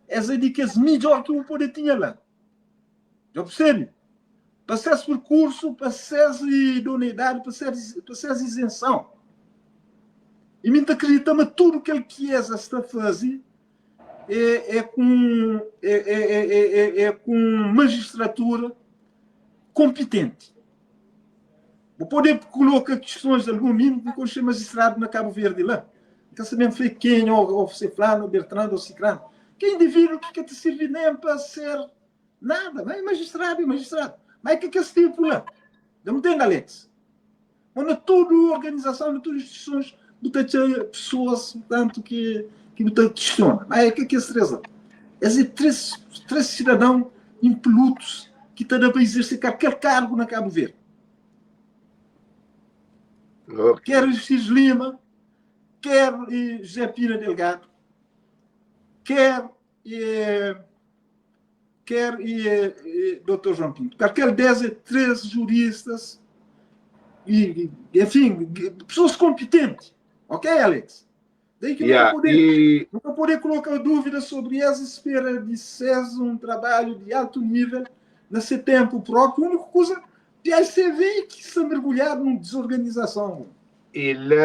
Essa é de que é melhor que o poder tinha lá. Já percebe? Para ser percurso, para ser idoneidade, para ser, para ser isenção. E me acredita, mas tudo que ele quer esta fazer é, é, com, é, é, é, é, com magistratura competente. Vou poder colocar questões de algum mínimo com o magistrado na Cabo Verde lá. Então sabemos foi quem, ou, ou Fulano, ou Bertrando, ou Ciclano. Que indivíduo que quer te servir nem para ser nada, mas é magistrado, é magistrado. Mas que que é esse tipo lá? Não entende, Alex? Mas na toda organização, na todas as instituições, botar pessoas, tanto que, que botar questiona. Mas é que que é esse três? Esses três, três cidadãos impolutos que estão para exercer qualquer cargo na Cabo Verde. Ok. Quer Aristides Lima, quer José Pina Delgado, Quer e quer e, e Dr. João Pinto. Aquele 10 e 3 juristas e, enfim, pessoas competentes. Ok, Alex? Daí que Yeah, nunca poder, e nunca poder colocar dúvidas sobre essa espera de ser um trabalho de alto nível, na seu tempo próprio. A única coisa, PICV que se mergulhar numa desorganização. Ele,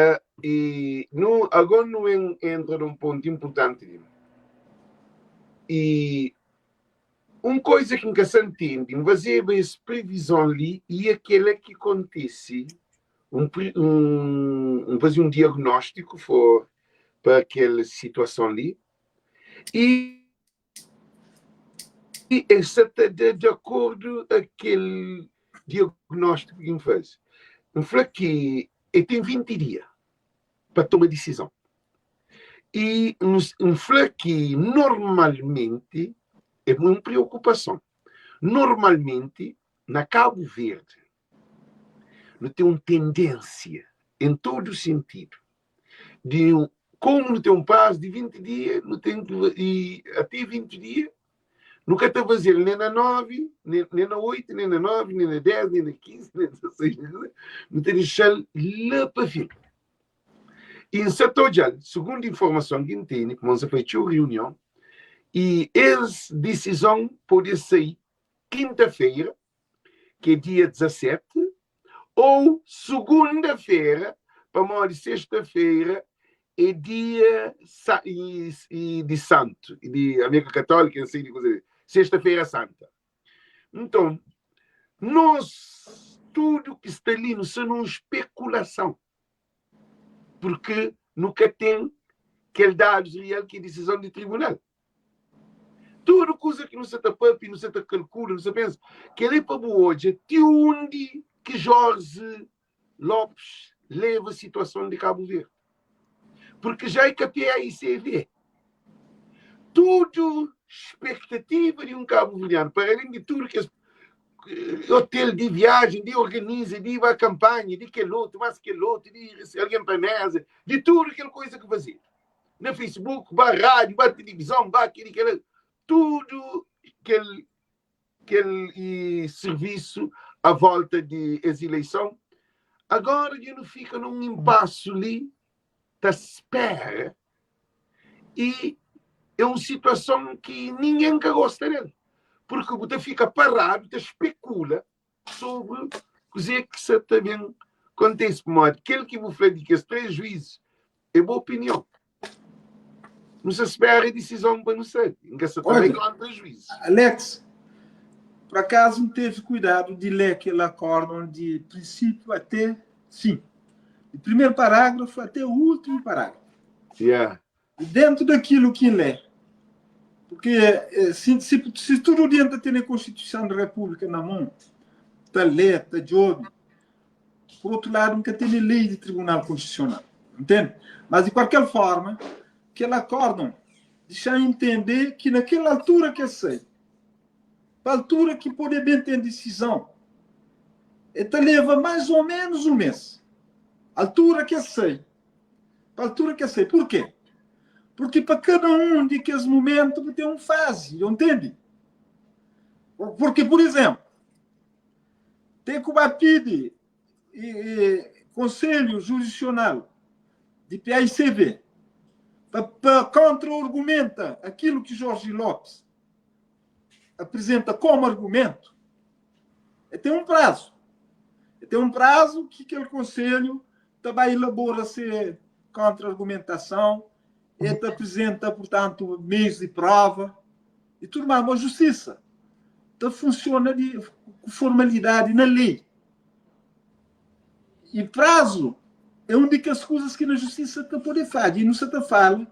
e no, agora não entra num ponto importante. E uma coisa que nunca se entende, fazer essa previsão ali e aquela que acontece, um, um, fazer um diagnóstico for, para aquela situação ali e essa está de, de acordo com aquele diagnóstico que faz. Eu falei que ele tem 20 dias para tomar decisão. E um falei que normalmente é uma preocupação. Normalmente, na Cabo Verde, não tem uma tendência, em todo o sentido, de um, como não tem um prazo de 20 dias, não tem que, e até 20 dias, nunca está a fazer nem na 9, nem, nem na 8, nem na 9, nem na 10, nem na 15, nem na 16, nem na 16, não tem deixar lá para fim. E em Satojal, segundo informação que tem, como você fez uma reunião, e essa decisão pode sair quinta-feira, que é dia 17, ou segunda-feira, para morrer sexta-feira, é dia e, e de santo, de América Católica, não sei de coisa. Sexta-feira Santa. Então, nós, tudo que está ali, não é uma especulação. Porque nunca tem aquele dados real que é decisão de tribunal. Tudo coisa que não se está e não se está calcula, não se pensa. Que ele é para hoje, de onde que Jorge Lopes leva a situação de Cabo Verde. Porque já é KPAICV. Tudo expectativa de um cabo verdeano, para além de tudo que hotel de viagem, de organiza, de ir à campanha, de aquele outro, mais aquele outro, de alguém para a mesa, de tudo aquela coisa que fazia. Na Facebook, ba rádio, ba televisão, ba aquele, aquele, tudo aquele, aquele e serviço à volta de essa eleição. Agora já não fica num impasse ali, tá espera, e é uma situação que ninguém que gosta dele. Porque você fica parado, você especula sobre o que se também acontece. Mas aquele que vou falar de que os três juízes é boa opinião. Não se espera a decisão para não ser. Ninguém se também contra juízes. Alex, por acaso não teve cuidado de ler aquele acórdão de princípio até fim. Do primeiro parágrafo até o último parágrafo. Yeah. E dentro daquilo que lê, porque se, se, se tudo dentro tem a Constituição da República na mão, está lê, está de olho. Por outro lado, nunca tem lei de Tribunal Constitucional, entende? Mas, de qualquer forma, aquele acórdão deixa entender que naquela altura que eu sei, a altura que pode bem ter decisão, então leva mais ou menos um mês. Altura que eu sei. A altura que eu sei. Por quê? Porque para cada um de que momento tem uma fase, entende? Porque, por exemplo, tem que pedir e, Conselho Jurisdicional de PAICV para contra-argumenta aquilo que Jorge Lopes apresenta como argumento, tem um prazo. Tem um prazo que aquele conselho também elabora-se contra-argumentação, ele apresenta, portanto, meios de prova e tudo mais. Mas a justiça então, funciona de formalidade na lei. E prazo é uma das coisas que na justiça está poder fazer. E não se fala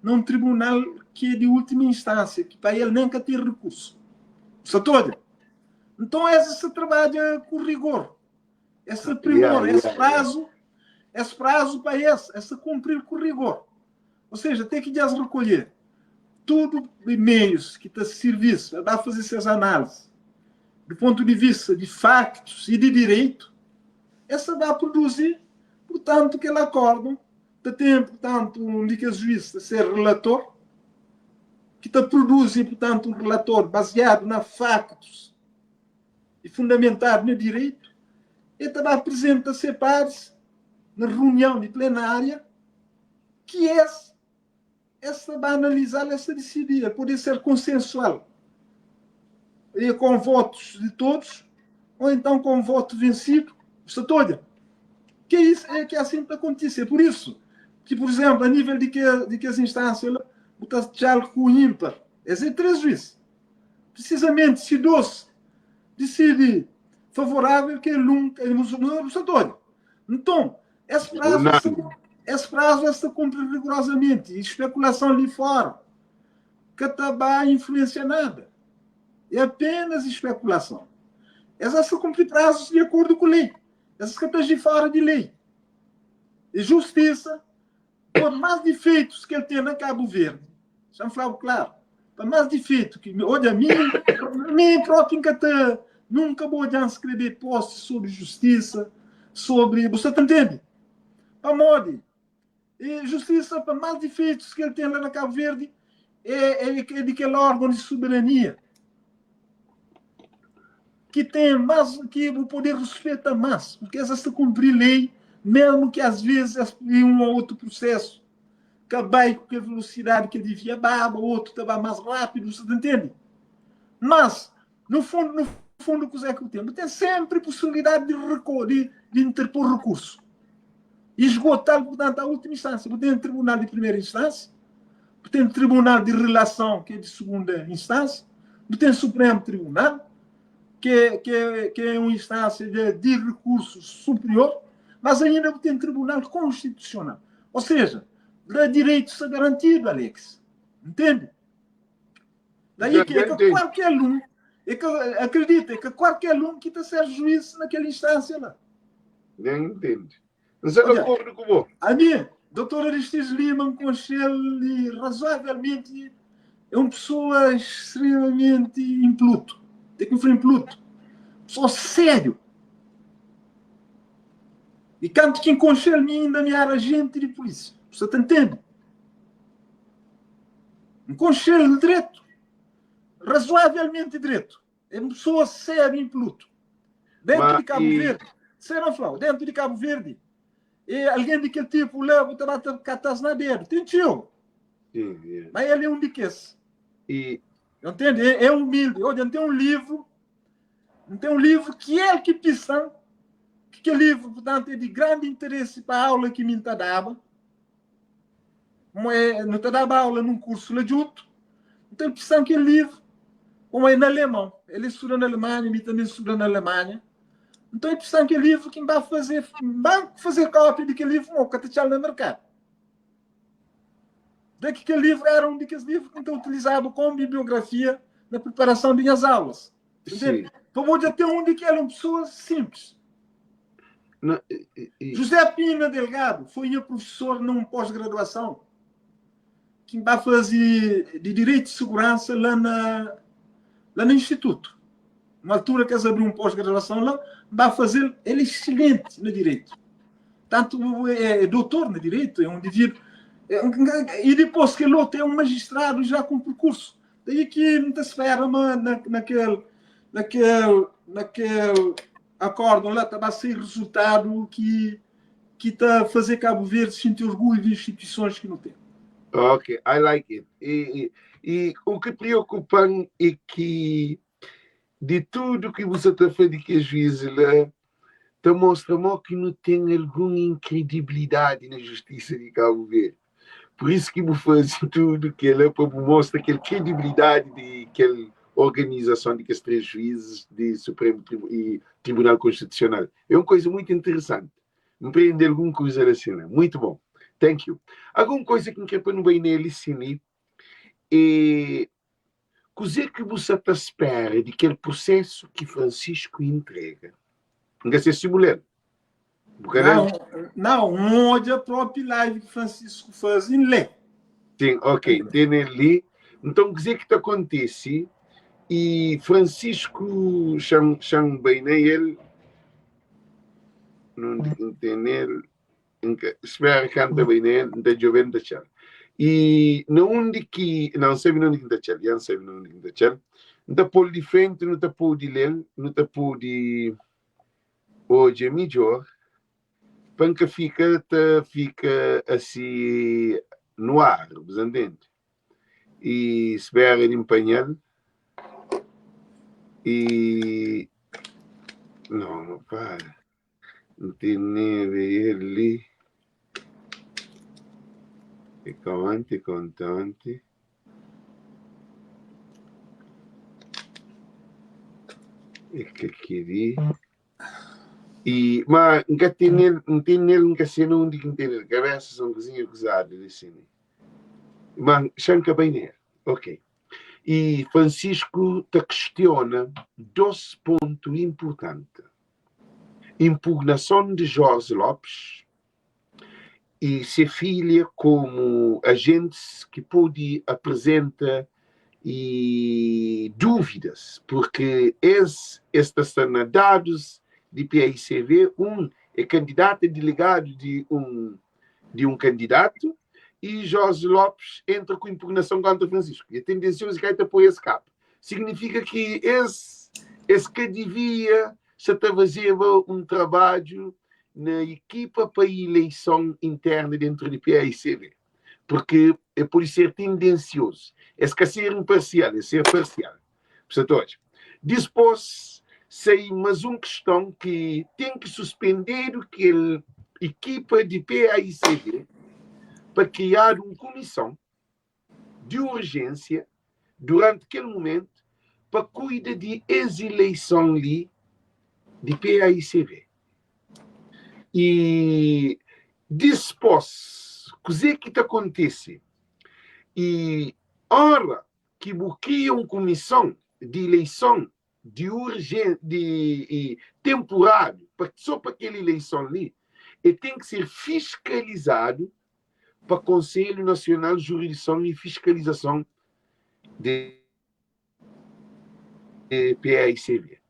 num tribunal que é de última instância, que para ele nunca ter recurso. Só toda. Então, essa se trabalha com rigor. Esse primor, yeah, yeah, esse prazo, yeah. esse prazo para esse, esse cumprir com rigor. Ou seja, tem que já recolher tudo de meios que está a serviço, para fazer essas análises. Do ponto de vista de factos e de direito, essa vai produzir, portanto, que ele acordam, tem, portanto, um de que juiz a ser relator. ki ta produzi, purtantu, un relatóriu baziadu na faktus i fundamentadu na direitu, el ta ba aprizenta se paris na runion di plenária ki es es ta ba analizal, es ta disidi. El pode ser konsensual e com votos de todos ou então com voto vencido. Sta ta odja que isso é que assim ta kontise. É por isso que, por exemplo, a nível de que de kes instância la, bu ta txal ku ímpar. Es é 3 juiz. Precisamente se 2 decide favorável que el um, bu sta ta odja. Nton, es prazo es prazo es ta cumpri rigorosamente. E especulação li fora ka ta ba influencia nada. É apenas especulação. Es ta cumpri prazos de acordo com lei. Es ka ta agir fora de lei. E justiça, por mais defeitos que ele tem na Cabo Verde, já me falo claro, por mais defeito que, olha, mim, mim próprio nunca te, nunca vou olhar escrever posts sobre justiça, sobre, você tá entende? Pamodi, e justiça, por mais defeitos que ele tem lá na Cabo Verde, é, é, é de aquele órgão de soberania que tem mais, que o poder respeita mais, porque essa se cumprir lei, mesmo que às vezes em um ou outro processo que vai com a velocidade que ele devia baba, o outro estava mais rápido, você entende? Mas, no fundo, no fundo, o que é que o tempo tem sempre possibilidade de, de, de interpor recurso. E esgotar, portanto, a última instância. Tem tribunal de primeira instância, tem tribunal de relação, que é de segunda instância, tem Supremo Tribunal, que é, que é, que é uma instância de, de recurso superior, mas ainda tem Tribunal Constitucional. Ou seja, dá direito a garantido, Alex. Entende? Daí que, é que qualquer um, é que, acredita, é que qualquer um que está ser juiz naquela instância lá. Nem entende. Não sei de acordo com você. A mim, doutor Aristides Lima, com ele razoavelmente, é uma pessoa extremamente impluto. Tem que me impluto. Pessoa sério. E canto que enconchei mim ainda me era agente de polícia. Você tá entende? Um conselho direito. Razoavelmente direito. É uma pessoa séria em Pluto. Dentro Mas, de Cabo e... Verde. Será, Flau? Dentro de Cabo Verde. E alguém daquele tipo leva o catas na dedo. Tem tio. Sim, é. Mas ele é um de que E... Entende? É, é humilde. Olha, tem um livro. Tem um livro que é que pisa. Que, que livro, portanto, é de grande interesse para a aula que me dava. Não te dava aula num curso lá junto. Então, pisa que livro, como é na alemão. Ele estuda na Alemanha, e também estuda na Alemanha. Então, é precisa que livro que vai fazer, vai fazer cópia daquele livro, ou que no mercado. Daqui que livro era um daqueles livros que então utilizava como bibliografia na preparação de minhas aulas. Entende? Então, vou já ter um de que era uma pessoa simples. Não, e... José Pina Delgado foi meu professor num pós-graduação que vai fazer de Direito de Segurança lá, na, lá no Instituto. Uma altura que eles abriram um pós-graduação lá, vai fazer, ele é excelente no Direito. Tanto é, é doutor no Direito, é um indivíduo. É um, e depois que ele outro é um magistrado já com percurso. Daí que não te espera na, naquele, naquele, naquele acórdão lá, está a ser resultado que que está a fazer Cabo Verde sentir orgulho de instituições que não tem. Ok, I like it. E, e, e o que preocupa é que de tudo que você está fazendo que juízes lá, te mostra que não tem alguma incredibilidade na justiça de Cabo Verde. Por isso que eu faz tudo que ele é para mostrar aquela credibilidade de aquela organização de que os três juízes de Supremo e Tribunal Constitucional. É uma coisa muito interessante. Empreender alguma coisa assim, né? Muito bom. Thank you. Alguma coisa que eu quero para não bem nele, sim, é coisa que você está espera de aquele processo que Francisco entrega. Não ser simulando. Não, não, onde a própria live que Francisco faz em lê. Sim, ok, tem ali. Então, o que é que acontece? E Francisco chama, chama bem ele, não tem ele, espera canta bem nele, não tem jovem da chama. I na undi ki, na, N sabe na undi ki N ta atxa-l, ya, N sabe na undi ki N ta atxa-l. N ta pô-l di frenti, nu ta pode lé-l, nu ta pode odja midjór, pa N ka fika ta fika asi no ar, bu sa ntende? I spera di N panha-l i, no, para. N teneba el li E ka onti, e ka onti onti E ka kel-li I ma N ka tene-l N tene-l N ka se na undi ki N tene-l Kabesa sa un kuzinha kuzadu li si li Ma xa N ka bai nel Ok I Francisco ta kistiona dos pontu inpurtanti Impugnason di Jorge Lopes y se filha komu ajentis ki pode aprezenta y dúvidas, purki es es ta sta na dadus di PAICV, un é kandidatu, é delegadu di un di un kandidatu y Jorge Lopes entra ku impugnason kontra Francisco. E tendensiozu ki ka ta poi es kapa. Signifika ki es es ka divia sa ta fazeba un trabadju na ekipa pa ileison interna dentru di paicv, purki e pode ser tendensiozu. Es ka ser inparsial, es ser parsial. Bu sa ta odja? Dispos, sai mas un kiston ki ten ki suspendedu kel ekipa di paicv pa kriadu un kumison di urjénsia duranti kel mumentu pa kuida di es ileison li di PAICV. I dispos, kuze ki ta kontise? I ora ki bu kria un kumison di ileison di urjen di temporário pa só pa kel ileison li, e ten ki ser fiskalizadu pa Konselhu Nasional Juridison i Fiskalizason di PAICV.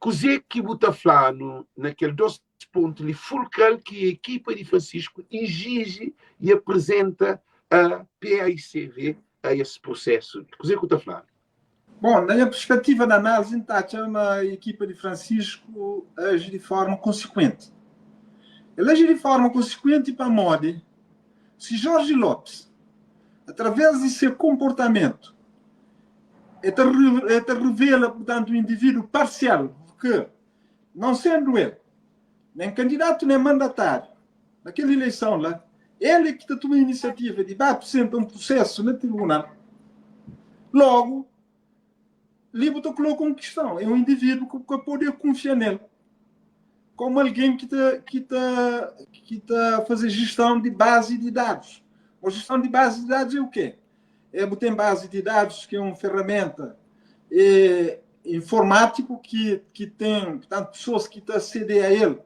Kuzê ki bu ta fla-nu na kel dos pontu li fulkral ki ekipa di Francisco ijiji i aprezenta a PAICV a es prusesu li? Kuzê ki bu ta fla-nu? Bon, na nha perspetiva di análise, N ta atxa ma ekipa di Francisco aji di forma konsikuenti. El aji di forma konsikuenti pamodi si Jorge Lopes, através di se konportamentu, el ta el ta revela, purtantu, un indivíduo parsial, purki, non sendu el nen kandidatu nen mandatáriu na kel ileison la, el é ki ta tuma inisiativa di ba aprisenta un prusesu na tribunal. Logu, li bu ta koloka un kiston, é un indivíduo ki bu ka pode kunfia nel komu algen ki ta ki ta ki ta faze jeston di bazi di dadus. Bo jeston di bazi di dadus é o ke? É bu ten bazi di dadus ki é un feramenta é informátiku ki ki ten, purtantu, pesoas ki ta asede a el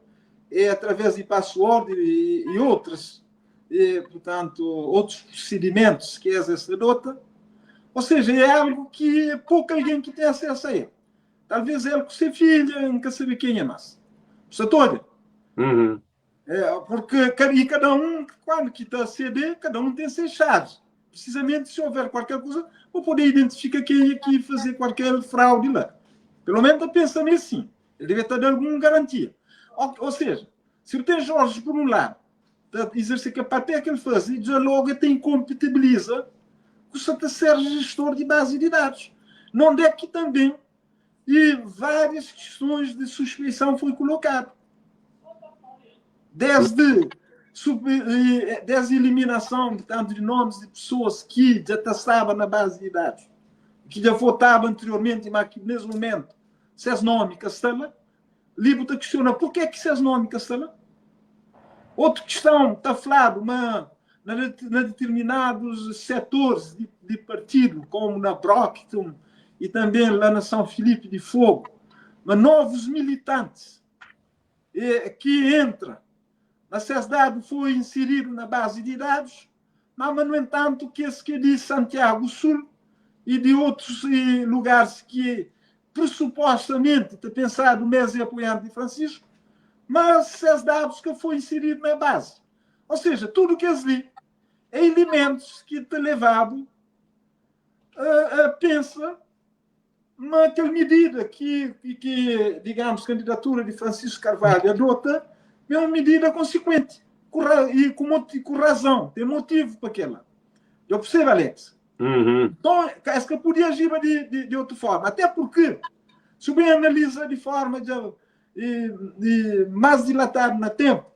é através di password e, e outras, e, portanto, outros procedimentos que es es adota. Ou seja, é algo que é pouco alguém que tem acesso a ele. Talvez ele com sua filha, nunca sabe quem é mais. Você toda. Uhum. É, porque e cada um, quando que está aceder, cada um tem seus chaves. Precisamente se houver qualquer coisa, vou poder identificar quem é que fazer qualquer fraude lá. Pelo menos eu penso assim. El debe ta da algun garantia. Ou, ou seja, si bu ten Jorge por un ladu ta izerse kel papel ki el faze, dja logu el ta inkompatibiliza ku sa ta ser jestor di bazi di dadus. Nonde ki tanben e várias questões de suspeição foi colocado. Desde desde eliminação de tanto de nomes de pessoas que já estavam na base de dados, que já votavam anteriormente, mas que nesse momento ses nomi ka sta la. Li bu ta kistiona purke ki ses nomi ka sta la. Otu kiston, ta fladu ma na na ditirminadus setoris di di partidu, komu na Brockton i tanben la na São Filipe di Fogo, ma novus militantis e ki entra na ses dadu foi insiridu na bazi di dadus, ma ma nu entantu kes ki é di Santiago Sul i di otus lugaris ki pressupostamenti ta pensadu ma es é apoianti di Francisco, ma ses dadus ka foi inseridu na base. Ou seja, tudu kes li. É elementos ki ta leva-bu a, a pensa ma kel medida ki, ki, digamos, candidatura di Francisco Carvalho adota é un medida consequente ku, e ku, ku razão, tem motivo pa kela. Eu percebo, Alex. Então, es ka podia agiba di, di, di outra forma. Até porque, se bem analisa de forma de, de, de mais dilatado na tempo,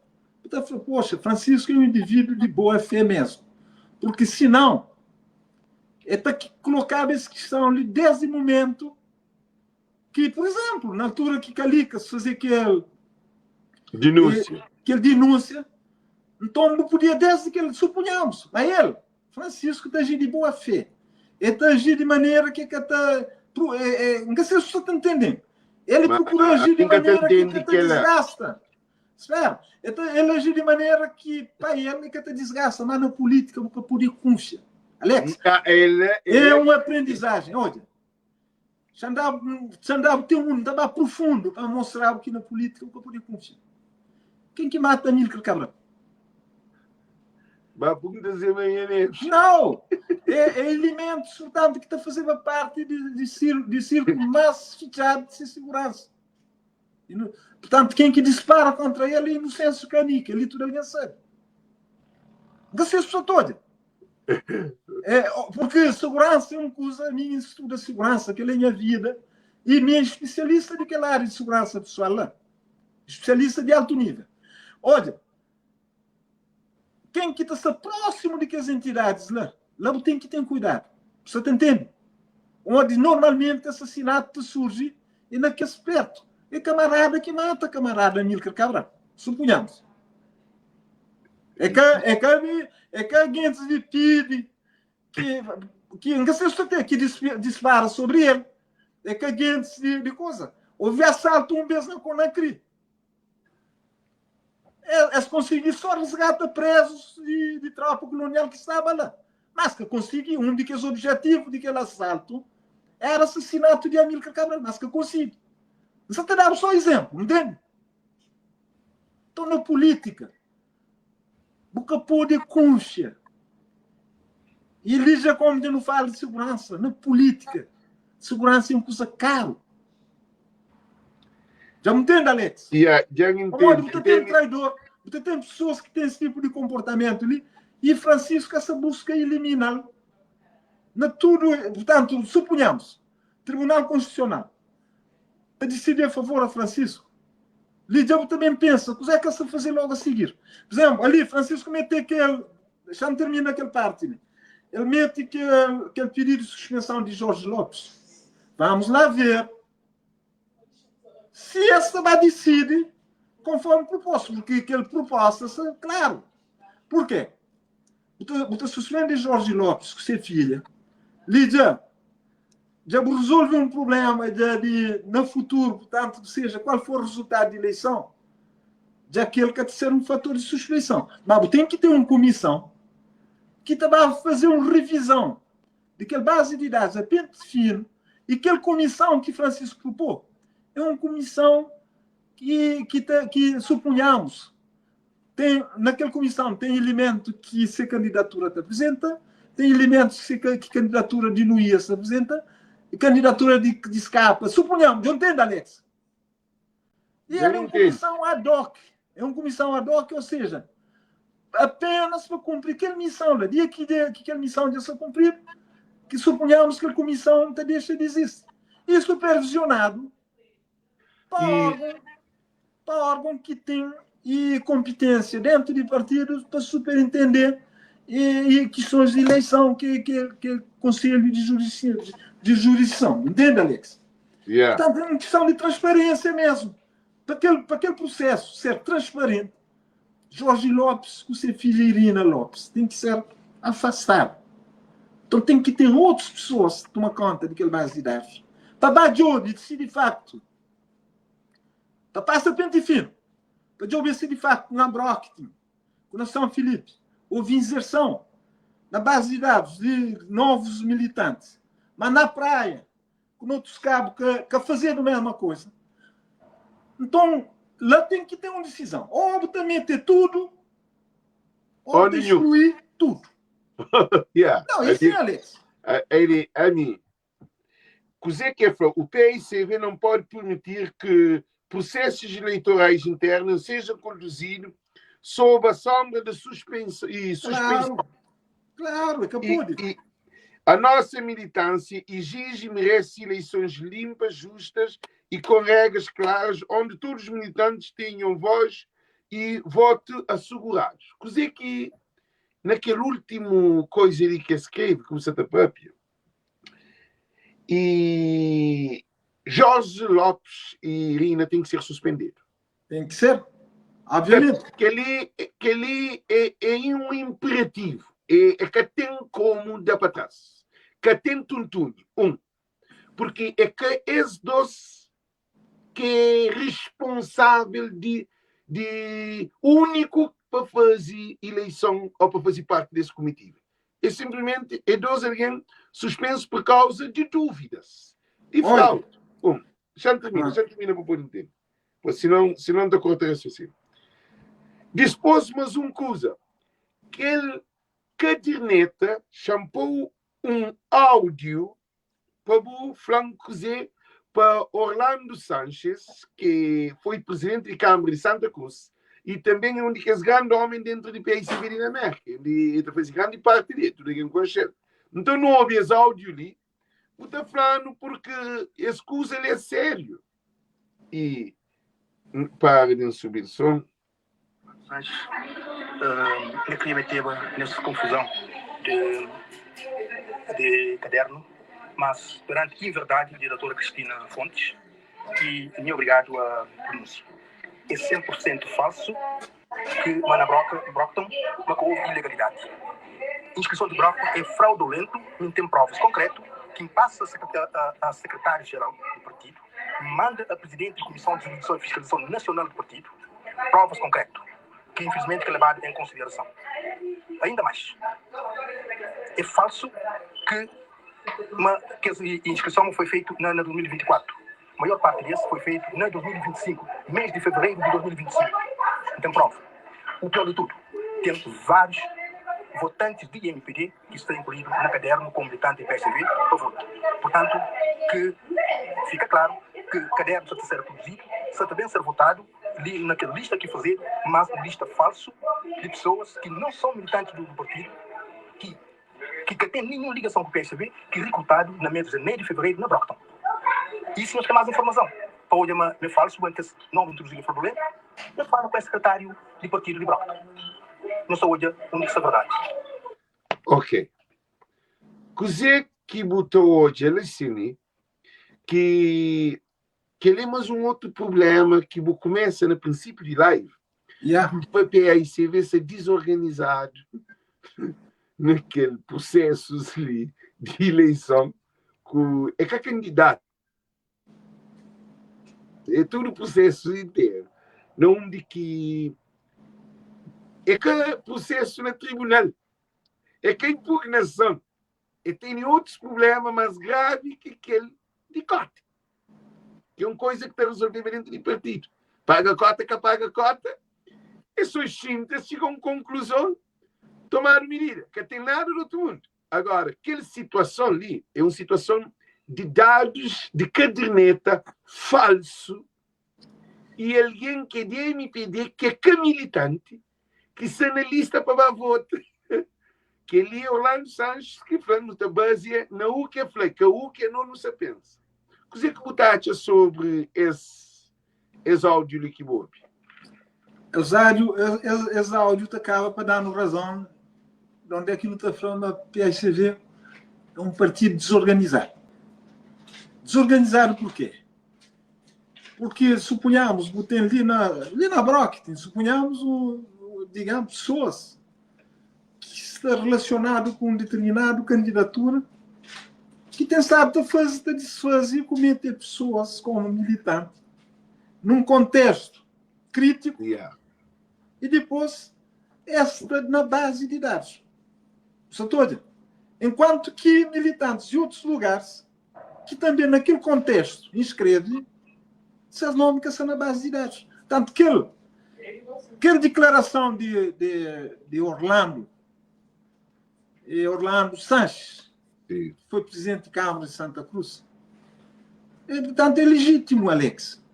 ta fla, poxa, Francisco é um indivíduo de boa fé mesmo. Porque senão, ele tá colocava essa questão ali desde o momento que, por exemplo, na altura que Calicas fazia aquele denúncia, aquele denúncia, então não podia desde que ele, suponhamos, mas ele, Francisco está agindo de boa fé. Ele está agindo de maneira que está é, é, não sei se você está entendendo. Ele procurou agir de maneira que, que, que desgasta. Espera, ele agiu de maneira que, para ele, que te desgasta, mas na política nunca podia confiar. Alex, ele, ele, é uma aprendizagem. Olha, já andava, já andava, tem um andava profundo para mostrar que na política nunca podia confiar. Quem que mata Amílcar Cabral? Não! É, é elementos, portanto, que está fazendo parte de, de, círculo, de círculo mais fechado de segurança. Portanto, quem que dispara contra ele é Inocêncio Canica, ele tudo alguém sabe. Não sei se pessoa toda. É, porque segurança é uma coisa, a minha estuda segurança, que é a minha vida, e minha especialista de aquela área de segurança pessoal lá. Especialista de alto nível. Olha, quem que está próximo de que as entidades lá, lá tem que ter cuidado. Você tá entende? Onde normalmente assassinato surge e naquele perto. É camarada que mata camarada Amílcar Cabral. Suponhamos. É que, é que, é que alguém de PIB que, que não sei se tem, que dispara sobre ele. É que alguém de, de coisa. Houve assalto um vez na Conacri. É, é conseguir só resgata presos de, de tropa colonial que estava lá. Mas que consegui, um de que os objetivos de aquele assalto era assassinato de Amílcar Cabral, mas que consegui. Você te dar só exemplo, entende? Então, na política, nunca pode confiar. E ele já como não fala de segurança, na política, segurança é uma coisa caro. Já me entende, Alex? Yeah, já entendo. Você tem traidor, você tem pessoas que têm esse tipo de comportamento ali, e Francisco essa busca eliminá-lo. Na tudo, portanto, suponhamos, Tribunal Constitucional a decidir a favor a Francisco. Lídia também pensa, o que é que se fazer logo a seguir? Por exemplo, ali Francisco mete aquele, já não termina aquele parte, né? Ele mete aquele, aquele pedido de suspensão de Jorge Lopes. Vamos lá ver se essa vai decidir conforme proposto, porque aquele proposta, claro. Por quê? Você suspende Jorge Lopes, que é filha. Lídia, já resolve um problema de, de, no futuro, portanto, seja qual for o resultado de eleição, já aquele que ser um fator de suspensão. Mas tem que ter uma comissão que também vai fazer uma revisão daquela base de dados a pente fino e aquela comissão que Francisco propôs é uma comissão que, que, que suponhamos, tem, naquela comissão tem elemento que se a candidatura te apresenta, tem elementos que, se, que candidatura de Nuia se apresenta, e candidatura de, de escapa. Suponhamos, eu entendo, Alex? E é uma comissão ad hoc. É uma comissão ad hoc, ou seja, apenas para cumprir aquela missão. Lá. Dia que, que aquela missão de ser cumprida, que suponhamos que a comissão te deixa de existir. E supervisionado para, e... órgão, para órgão que tem e competência dentro de partidos para superintender e, e questões de eleição que, que, que é Conselho de Jurisdição, de jurisdição. Entende, Alex? Yeah. Portanto, é uma questão de transparência mesmo. Para aquele, para aquele processo ser transparente, Jorge Lopes com sua filha Irina Lopes tem que ser afastado. Então tem que ter outras pessoas que tomam conta daquele base de dados. Para de olho, se de facto. Para passa pente fino. Para de se de facto na Brockton, na São Felipe, houve inserção na base de dados de novos militantes. Mas na praia, com outros cabos que, que fazer a mesma coisa. Então, lá tem que ter uma decisão. Ou também ter tudo, ou destruir tudo. Yeah. Não, isso é Alex. Ele, a mim, Kuzê ki el fla? O paicv não pode permitir que processos eleitorais internos sejam conduzidos sob a sombra de suspensão e suspensão. Claro, claro, é que pode. E, e a nossa militância exige e merece eleições limpas, justas e com regras claras, onde todos os militantes tenham voz e voto assegurados. Kuzê ki na kel últimu koza li ki el skrebe, ki bu sa ta pâpia, E Jorge Lopes e Irina tem que ser suspendido. Tem que ser, obviamente. Kel-li kel-li é, é um imperativo. É, é que tem como dar para trás. Que tem tuntunho. Um. Porque é que esses dois que é responsável de, de único para fazer eleição ou para fazer parte desse comitiva. É simplesmente é dois alguém suspenso por causa de dúvidas, de fraude. Um, já termina, já termina para poder entender. Pois senão, senão está corta raciocínio. Depois, mais um coisa, aquele caderneta chamou um áudio pa bu fla-m kuzê pa Orlando Sanches, ki foi prizidenti di Kâmara di Santa Cruz y tanben é un di kes grandi ómi dentu di PICB di na Mérka, undi el ta faze grandi parti di el, tudu algen konxe-l. Nton, nu obi es áudiu li, bu ta fla-nu purki es kuza li é sériu. Y N para di N subi-l son. Mas N kria meteba nes konfuzon di kadernu, mas peranti inverdadi di Doutora Cristina Fontes ki mi obrigadu a prununsia. É 100 pur sentu falsu ki ma na Brockton ma ka ovi ilegalidadi. Inskrison di Brockton é fraudulentu, mi N ten provas konkretu ki N pasa a sekretariu-jeral di partidu, N manda a prizidenti di Kumison di Jurisdison i Fiskalizason Nasional di partidu, provas konkretu ki infilismenti ka lebadu en konsiderason. Ainda mais, é falsu ki ma kes inskrison foi feitu na na 2024. Maior parti des foi feitu na 2025, mês di fevereiru di 2025. N ten prova. U pior di tudu, ten várius votantis di mpd ki sta inkluidu na kadernu komu militanti di psdb pa vota. Purtantu, ki fika klaru ki kadernu sa ta ser produzidu, sa ta ben ser votadu li na kel lista ki fazedu, mas un lista falsu di pesoas ki non son militantis du partidu, ki ki ka ten ninhun ligason ku psdb, ki rikrutadu na mes di janeru i fevereiru na Brockton. I si nhos kre mas informason pa odja ma me falsu ben kes nomi introduzidu fraudulentu, nhos fala ku es sekretariu di partidu di Brockton. Nhos ta odja undi ki sta verdadi. Ok. Kuzê ki bu ta odja li sin li ki kel-li é más un otu prubléma ki bu kumesa na prinsípiu di live. Yeah. Pa PAICV ser dizorganizadu na kel prusésus li di ileison ku é ka kandidatu. É tudu prusésu interu na undi ki é ka prusésu na tribunal, é ka impugnason, é tene otus prubléma más gravi ki kel di kota, ki é un koza ki ta rezolveba dentu di partidu. Paga kota, ka paga kota, é so xinta, txiga un konkluzon, tomadu midida. Ka ten nada di otu mundu. Agora, kel situason li é un situason di dadus di kaderneta falsu i algen ki é di mpd ki é ka militanti ki sta na lista pa ba vota. Kel-li é Orlando Sanches ki fla, nu ta bazia na u ki el fla, ka u ki no nu sa pensa. Kuzê ki bu ta atxa sobri es es áudiu li ki bu obi? Es áudiu, es, es áudiu ta kaba pa da-nu razon de onde é ki nu ta fla ma PSV é un partidu desorganizadu. Desorganizadu porquê? Porque suponhamos, bu ten li na, li na Brockton, suponhamos, um, digamos, pessoas ki sta relacionado ku un determinadu candidatura ki ten stadu ta faze, ta desfaze e ku mete pessoas como militante num contexto crítico Yeah. e depois esta na base de dados. Você tá odja? Enquanto que militantes de outros lugares que também naquele contexto inscreve seus nomes que estão na base de dados. Tanto que ele, aquela declaração de, de, de Orlando Orlando Sanches, que foi presidente de Câmara de Santa Cruz. E, portanto, é legítimo, Alex.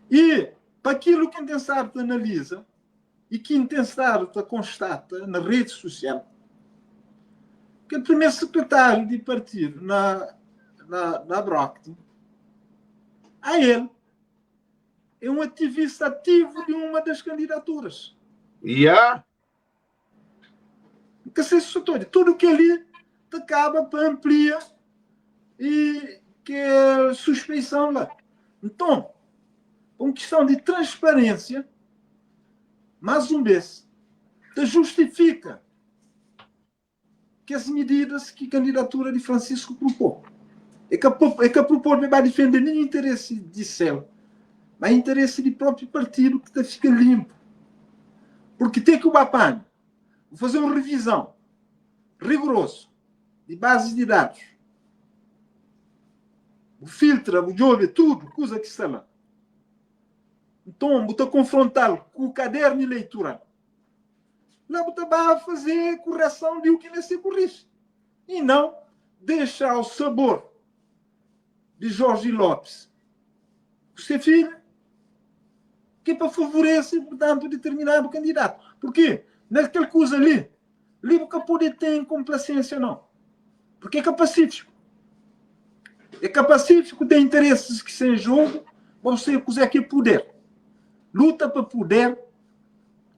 E, para aquilo que quem sabe analisa e quem tem estado constata na rede social, que o primeiro secretário de partido na Brockton, a ele, é um ativista ativo de uma das candidaturas. Yeah. Que se isso todo, tudo que ali acaba para ampliar e que é suspeição lá. Então, uma questão de transparência, mais um vez, te justifica que as medidas que a candidatura de Francisco propôs. É que propor não vai defender nenhum interesse de céu, mas interesse do próprio partido que tá fica limpo. Porque tem que o BAPAN fazer uma revisão rigoroso de bases de dados. O filtra, o jogo, tudo, coisa que está lá. Então, você confrontá-lo com o caderno eleitoral. Lá você vai fazer correção de o que não se corrige. E não deixar o sabor de Jorge Lopes, o seu filho, que é para favorecer, portanto, determinado candidato. Porque naquele coisa ali nunca pode ter complacência, não. Porque é que é pacífico. É que é pacífico, tem interesses que sem jogo, você quiser que poder. Luta para poder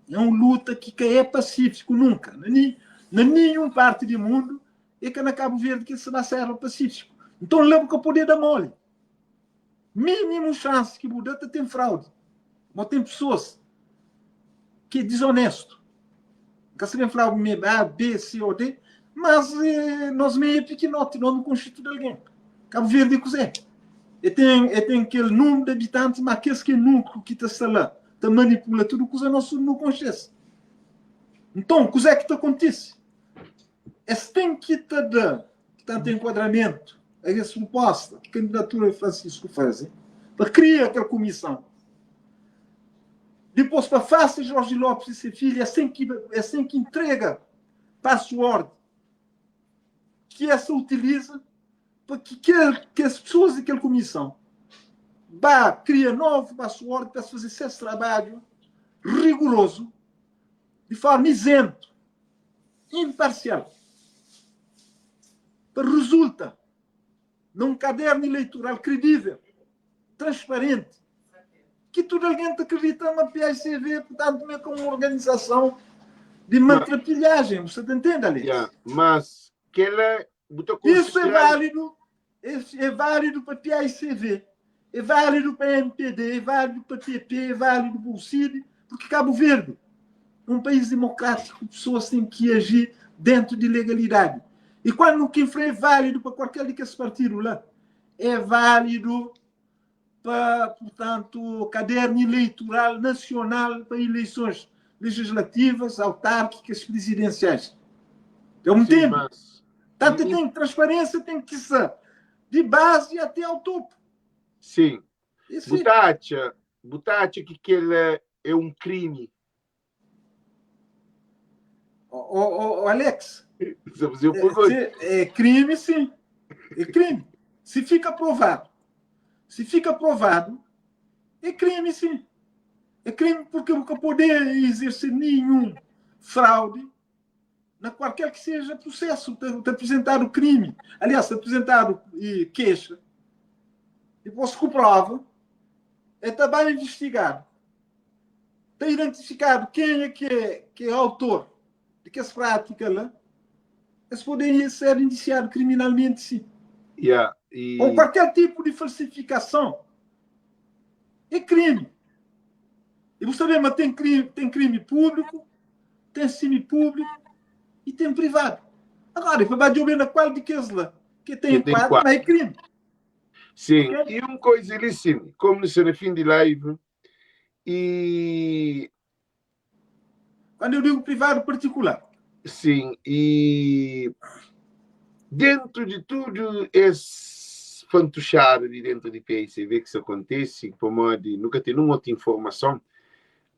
é uma luta que é pacífico nunca. Nem, na nenhuma parte do mundo é que na Cabo Verde que se vai ser pacífico. Então lembra que o poder da mole. Mínimo chance que Buda tem fraude. Mas tem pessoas que é desonesto. Não sabem falar A, B, C ou D, mas nós meio pequenote, não constitui alguém. Cabo Verde é. E tem aquele número de habitantes, mas aqueles que é núcleo que está lá, está manipula tudo, que nosso não consciência. Então, o que é que acontece? Esse tem que estar de, portanto, enquadramento, a essa proposta que a candidatura de Francisco faz, para criar aquela comissão. Depois, para face Jorge Lopes e seu filho, é assim que entrega password que essa utiliza para que as pessoas daquela comissão vá, cria novo password para fazer esse trabalho rigoroso, de forma isento, imparcial. Para resulta num caderno eleitoral credível, transparente, que toda alguém acredita na PAICV, portanto, é como uma organização de maltrapilhagem. Você entende, Alex? Yeah, mas que ela Isso é válido para PAICV, é válido para MPD, é válido para PP, é válido para o CID, porque Cabo Verde é um país democrático, pessoas têm que agir dentro de legalidade. E quando o que é válido para qualquer que esse partido lá, é válido para, portanto, caderno eleitoral nacional para eleições legislativas, autárquicas, presidenciais. É um tempo. Mas... Tanto tem transparência, tem que ser de base até ao topo. Sim. Bu ta atxa que ele é um crime. O Alex, é crime, sim. É crime. Se fica provado, é crime, sim. É crime porque nunca poder exercer nenhum fraude na qualquer que seja processo, de apresentar o crime. Aliás, apresentar e queixa, depois se comprova, é também investigado. Está identificado quem é que é autor de que essa prática lá, eles podem ser indiciados criminalmente, sim. Ou qualquer tipo de falsificação é crime. E você vê, mas tem crime público, tem semi-público e tem privado. Agora, para ver na qual de que lá, que tem quadro, mas é crime. Sim, okay? E uma coisa ali, sim, como no fim de live, e. Quando eu digo privado, particular. Sim, e dentro de tudo esse fantochado de dentro de PICV que isso acontece, como de nunca tem nenhuma outra informação.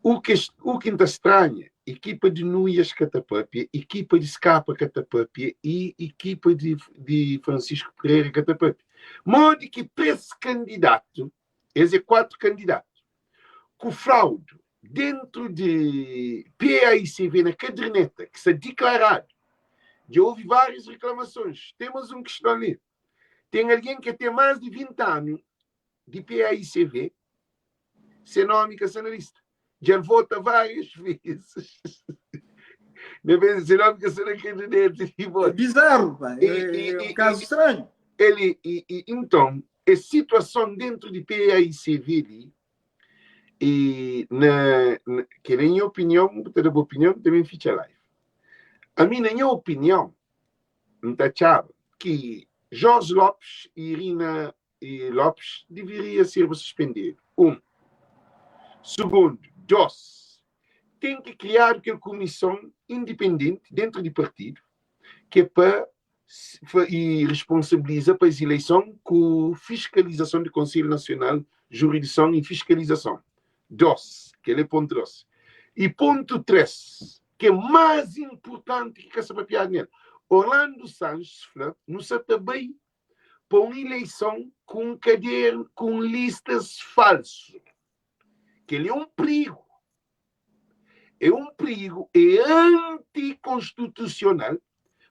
U ke u ki N ta stranha, ekipa di Nuias ka ta papia, ekipa di Skapa ka ta papia i ekipa di di Francisco Pereira ka ta papia. Modi ki 3 kandidatu, es é 4 kandidatu, ku fraude dentru di PAICV na kaderneta ki sta diklaradu, dja houve várias reklamasons. Ten mas un kiston li. Ten algen ke ten más di 20 anu di PAICV, se nomi ka sta na lista. Dja el vota várias vezes. Na vez, se nomi ka sta na caderneta di É voto. bizarro, pá. E, É, e, é um e, caso e, estranho. ele, e, e, então, a situação dentro de PAICV li, e na, na, que na minha opinião, ta da opinião, também fica live. A mim, na minha opinião, N ta atxaba ki Jorge Lopes e Irina Lopes deveria serba suspendedu, 1. Sugundu, 2, ten ki kriadu kel kumison indipendenti dentru di partidu ki é pa e responsabiliza pa es ileison ku fiskalizason di Konselhu Nasional Juridison e Fiskalizason. 2, kel é pontu 2. E pontu 3, ki é más inpurtanti ki ka sta papiadu nel, Orlando Sanches fla, nu sa ta bai pa un ileison ku un kadernu ku un listas falsu. Kel-li é un prigu. É un prigu, é antikonstitusional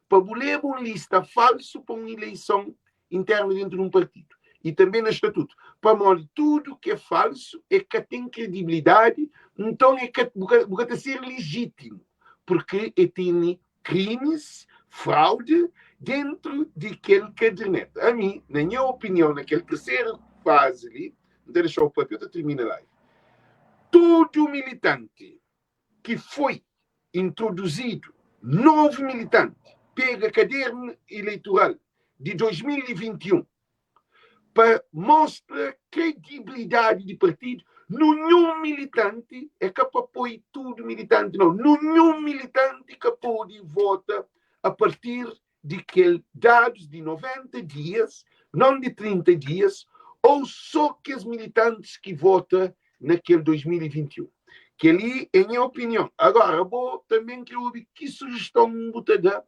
pa bu leba un lista falsu pa un ileison internu dentu di un partidu y tanbe na statutu. Pamodi tudu ki é falsu é ka ten kredibilidadi, nton é ka, bu ka, bu ka ta ser lijitimu, purki e tene krimis, fraude dentru di kel kaderneta. Ami, na nha opinion, na kel terseru fazi li, N ta dexa-u papia, ta tirmina live. Tudu militanti ki foi introduzidu, novu militanti, pega kadernu ileitural di 2021 pa mostra kredibilidadi di partidu, nunhun militanti, é ka pa poi tudu militanti nau, nunhun militanti ka pode vota a partir di kel dadus di 90 dias, non di 30 dias, ou so kes militantis ki vota na kel 2021. Kel-li é nha opinion. Agora, bo tanben kre obi ki sujeston bu ta da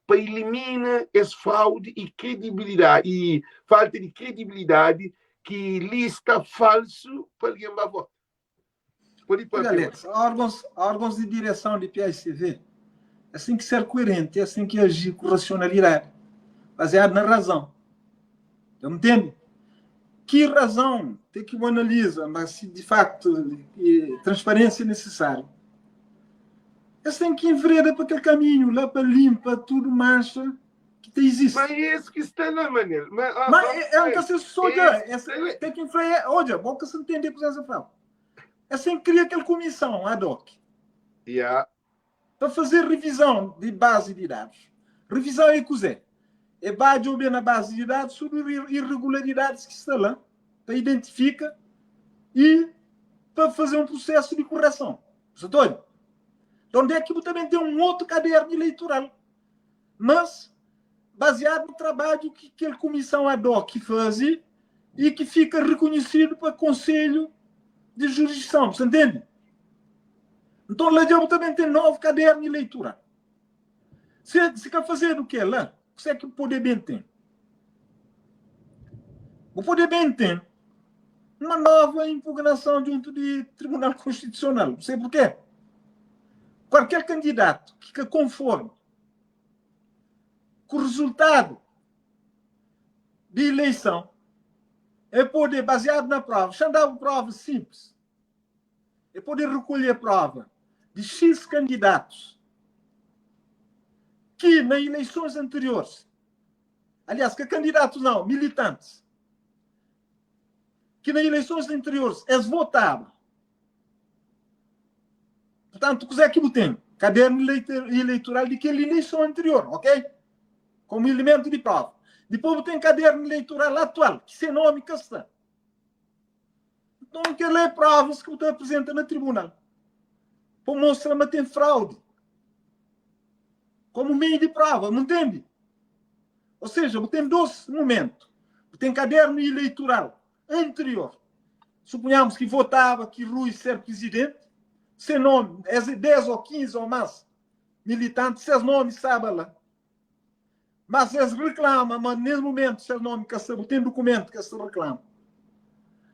pa ilimina es fraude y kredibilidadi, y falta di kredibilidadi ki lista falsu pa algen ba vota. Pode Olha, papia. Alex, órgãos, órgãos de direção de PAICV, assim que ser coerente, assim que agir com racionalidade, baseado na razão. Então, entende? Que razão tem que analisa, mas se de facto transparência é necessária. Eles têm que envereda para aquele caminho, lá para limpa tudo mancha que te existe. Mas é esse que está lá, Manel. Mas, ah, Mas ah, é, é um que se soja, é esse que tem que influir, olha, bom que se entende que você fala. Assim cria aquela comissão ad hoc. Yeah. Para fazer revisão de base de dados. Revisão é que é base ou na base de dados sobre irregularidades que está lá, para identificar e para fazer um processo de correção. Você doido? Então, onde é que também tem um outro caderno eleitoral, mas baseado no trabalho que aquela comissão ad hoc faz e que fica reconhecido para Conselho de Jurisdição, você entende? Então, lá já também tem novo caderno eleitoral. Se, se quer fazer o que lá, você é que o poder bem tem. O poder bem tem uma nova impugnação junto de Tribunal Constitucional. Não sei porquê. Qualquer candidato que fica conforme com o resultado de eleição é poder, baseado na prova, já dava prova simples, é poder recolher prova de X candidatos que nas eleições anteriores, aliás, que candidatos não, militantes, que nas eleições anteriores eles votavam. Portanto, o que é que tem? Caderno eleitoral de aquela eleição anterior, ok? Como elemento de prova. Depois tem caderno eleitoral atual, que sem nome que está. Então, que é provas que você apresenta no tribunal. Para mostrar que tem fraude. Como meio de prova, não entende? Ou seja, você tem dois momentos. Você tem caderno eleitoral anterior. Suponhamos que votava que Rui ser presidente. Se nomi, es é 10 ou 15 ou más militanti, ses nomi staba la. Mas es reklama ma nes mumentu ses nomi ka sta, bu ten dukumentu ki es ta reklama.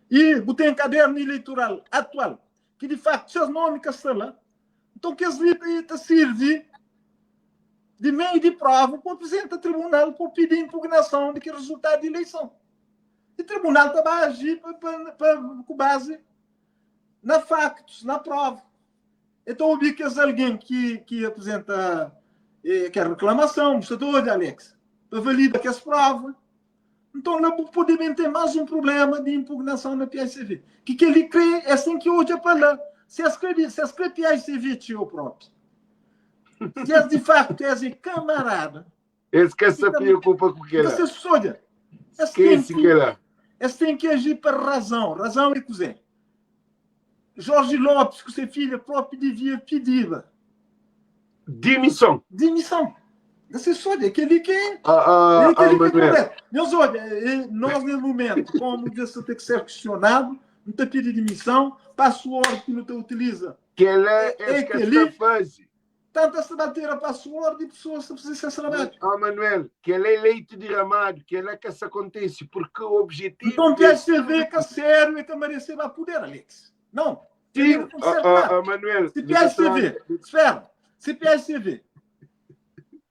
I bu ten kadernu ileitoral atual ki di faktu ses nomi ka sta la. Nton kes li ta sirvi di meiu di prova pa aprizenta tribunal pa pidi impugnason di ki rezultadu di ileison. I tribunal ta ba aji ku bazi na faktus, na prova. E ta obi kes algen ki ki aprizenta kel reklamason, bu sta ta odja, Alex, pa valida kes prova. Nton la bu pode ben ten más un prublema di impugnason na PICV. Ki kel-li kre, es ten ki odja pa la si es kre si es kre PICV txeu propi. Si es di faktu es é kamarada. Es ka sta preokupa ku kel-la. Nta ses odja, es ten ki, es ten ki aji pa razon. Razon é kuzê? Jorge Lopes ku se filha propi devia pidiba. Dimison. Dimison. Nta ses odja, é kel-li ki é, é kel-li ki é koretu. Nhos odja, nós nes mumentu, komu dja sta ten ki ser kistionadu, nu ta pidi dimison, password ki nu ta utiliza Kel-la es ka sta faze. Tanta sta ba tira pa suor di pesoas ta faze ses trabadju. Ó Manuel, kel-la é leite diramadu, kel-la ka sa kontise, purki objetivu Nton PSV ka sériu e ka merese ba puder, Alex. Não. Sim, ó Manuel. Se PSV, espera, se PSV,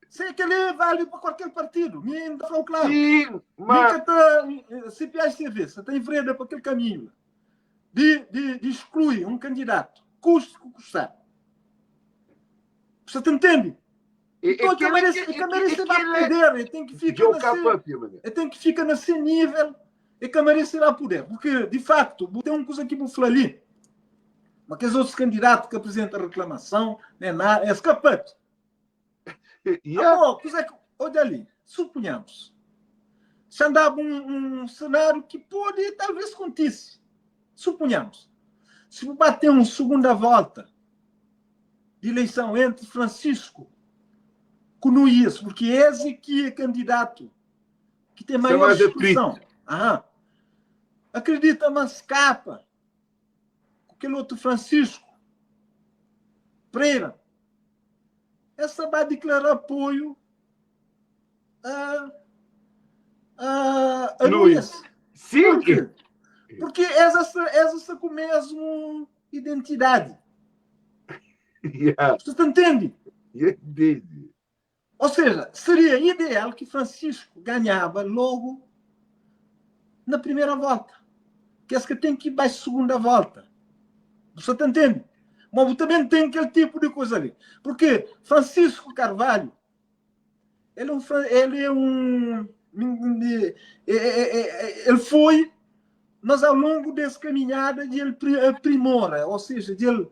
se kel-li é válido pa kualker partidu, mi N ta fla-u klaru. Sim, mas. Mi ka ta, se PSV sa ta envreda pa kel kaminhu la di, di, di exclui un kandidatu, kuste ku kustar. Você ta entende? Então, que merece, que merece ba poder, ele tem que ficar na seu, ele tem que ficar na seu nível, ele que merece lá poder, porque de facto, tem uma coisa que vou falar ali, mas aqueles outros candidatos que apresentam reclamação, né, nada, é escapante. Yeah. Ah, coisa que, olha ali, suponhamos, se andava um cenário que pode, talvez aconteça, suponhamos, se bater uma segunda volta de eleição entre Francisco com Nuías, porque esse aqui é candidato que tem maior expressão. Aham. Acredita, mas escapa. Aquele outro Francisco Pereira, essa vai declarar apoio a, a, a Nunes. Sim. Por quê? Porque essa, essa com mesmo identidade. Yeah. Você entende? Entendi. Ou seja, seria ideal que Francisco ganhava logo na primeira volta. Que esse que tem que ir para a segunda volta. Você tá entende? Mas também tem aquele tipo de coisa ali. Porque Francisco Carvalho, ele é um, ele é um ele foi, mas ao longo dessa caminhada ele aprimora, ou seja, ele,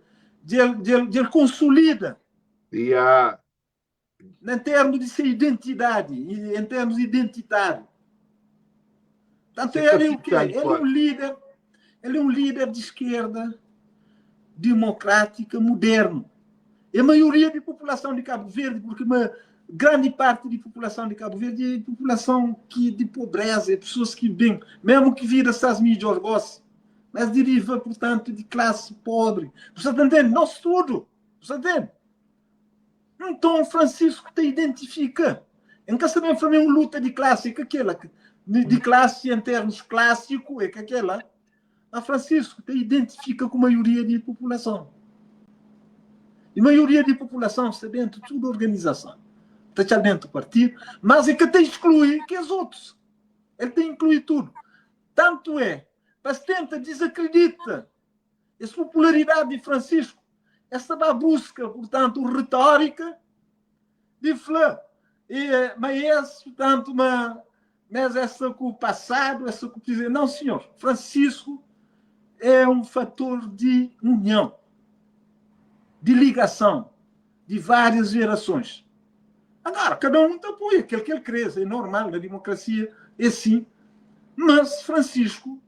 ele, ele, ele consolida. Yeah. Em termos de sua identidade, em termos identitários. Portanto, ele é o quê? Ele é um líder, ele é um líder de esquerda democrática moderno. E a maioria da população de Cabo Verde, porque uma grande parte da população de Cabo Verde é população que de pobreza, é pessoas que bem, mesmo que vida essas mídias gostam, mas deriva, portanto, de classe pobre. Você está entendendo? Nós tudo. Você entende? Então, Francisco te identifica. Em que também foi uma luta de classe, que aquela, de classe em termos clássico, é que aquela. A Francisco te identifica com a maioria da população. E a maioria da população está dentro de toda a organização. Está dentro do partido, mas é que te exclui que os outros. Ele te inclui tudo. Tanto é, mas tenta, desacredita essa popularidade de Francisco, essa busca, portanto, retórica de Flã. E, mas esse, portanto, uma, mas essa com o passado, essa com o não, senhor, Francisco é um fator de união, de ligação de várias gerações. Agora, cada um apoia aquele que ele crê, é normal, na democracia é assim. Mas Francisco,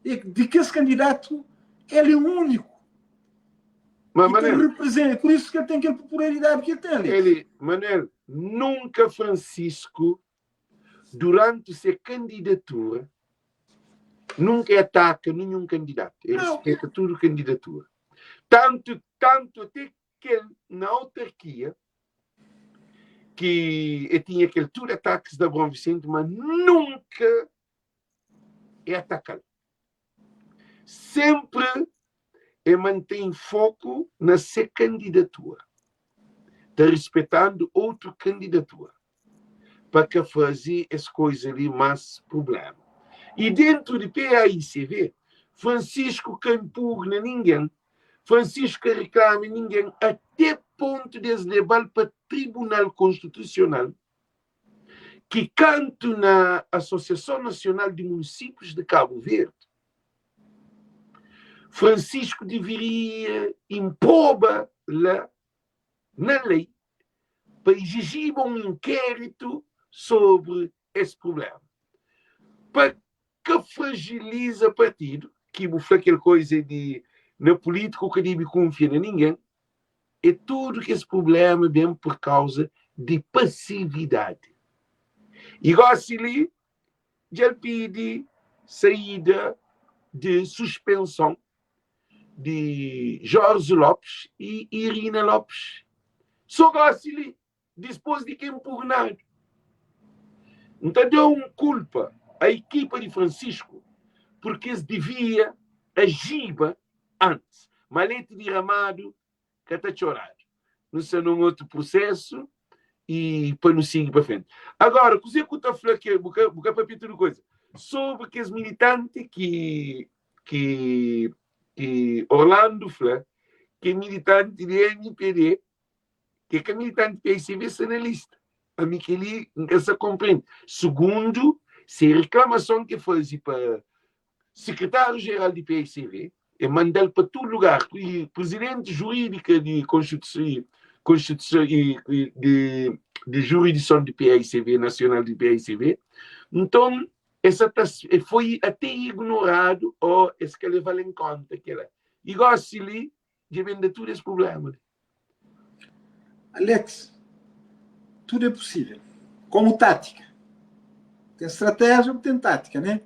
de que esse candidato, ele é o único. Mas, Manel, representa, por isso que ele tem aquela popularidade que ele tem ali. Ele, Manel, nunca Francisco, durante sua candidatura, nunca ataca nenhum candidato. Ele respeita tudo candidatura. Tanto Tantu até kel na autarkia ki e tinha kel tudu atakis di Abraão Vicente, ma nunka e ataka-l. Senpri e mantém foku na se kandidatura, ta rispetandu outru kandidatura, pa ka faze es koiza li más prublema. I dentu di PAICV, Francisco ka inpugna ningen, Francisco ka riklama ningen, ate pontu di es leba-l pa Tribunal Konstitusional, ki kantu na Asosiason Nasional di Munisípius di Kabu Verdi, Francisco diviria inpoba la na lei pa izijiba un inkéritu sobri es prublema, pa ka frajiliza partidu, ki bu fla kel koiza di na pulítiku ka dibi kunfia na ningen, E tudu kes prubléma ben pur kauza di pasividadi. I gósi li, dja el pidi saída di suspenson di Jorge Lopes i Irina Lopes. Sô gósi li, dispôs di ki inpugnadu. N ta da un kulpa a ekipa di Francisco purki es divia ajiba antis. Ma leti diramadu ka ta txoradu. Nu sta nun otu prusesu i pa nu sigi pa frenti. Agora, kuzê ku ta fla ke bu ka bu ka papia tudu koza sobri kes militanti ki ki ki Orlando fla ke militanti di MPD Ke ka militanti PICV sta na lista. Ami keli N ka sa konprende. Sugundu, se reklamason ke faze pa Sekretariu Jeral di PICV, e manda-l pa tudu lugar, i Presidenti Juridika di Konstituison i di Juridison di PICV, Nasional di PICV, nton e sa ta e foi ate ignoradu o es ka leva-l en konta kela. I gosi li dja ben da tudu es prublema li. Alex, tudo é possível. Como tática. Tem estratégia, tem tática, né?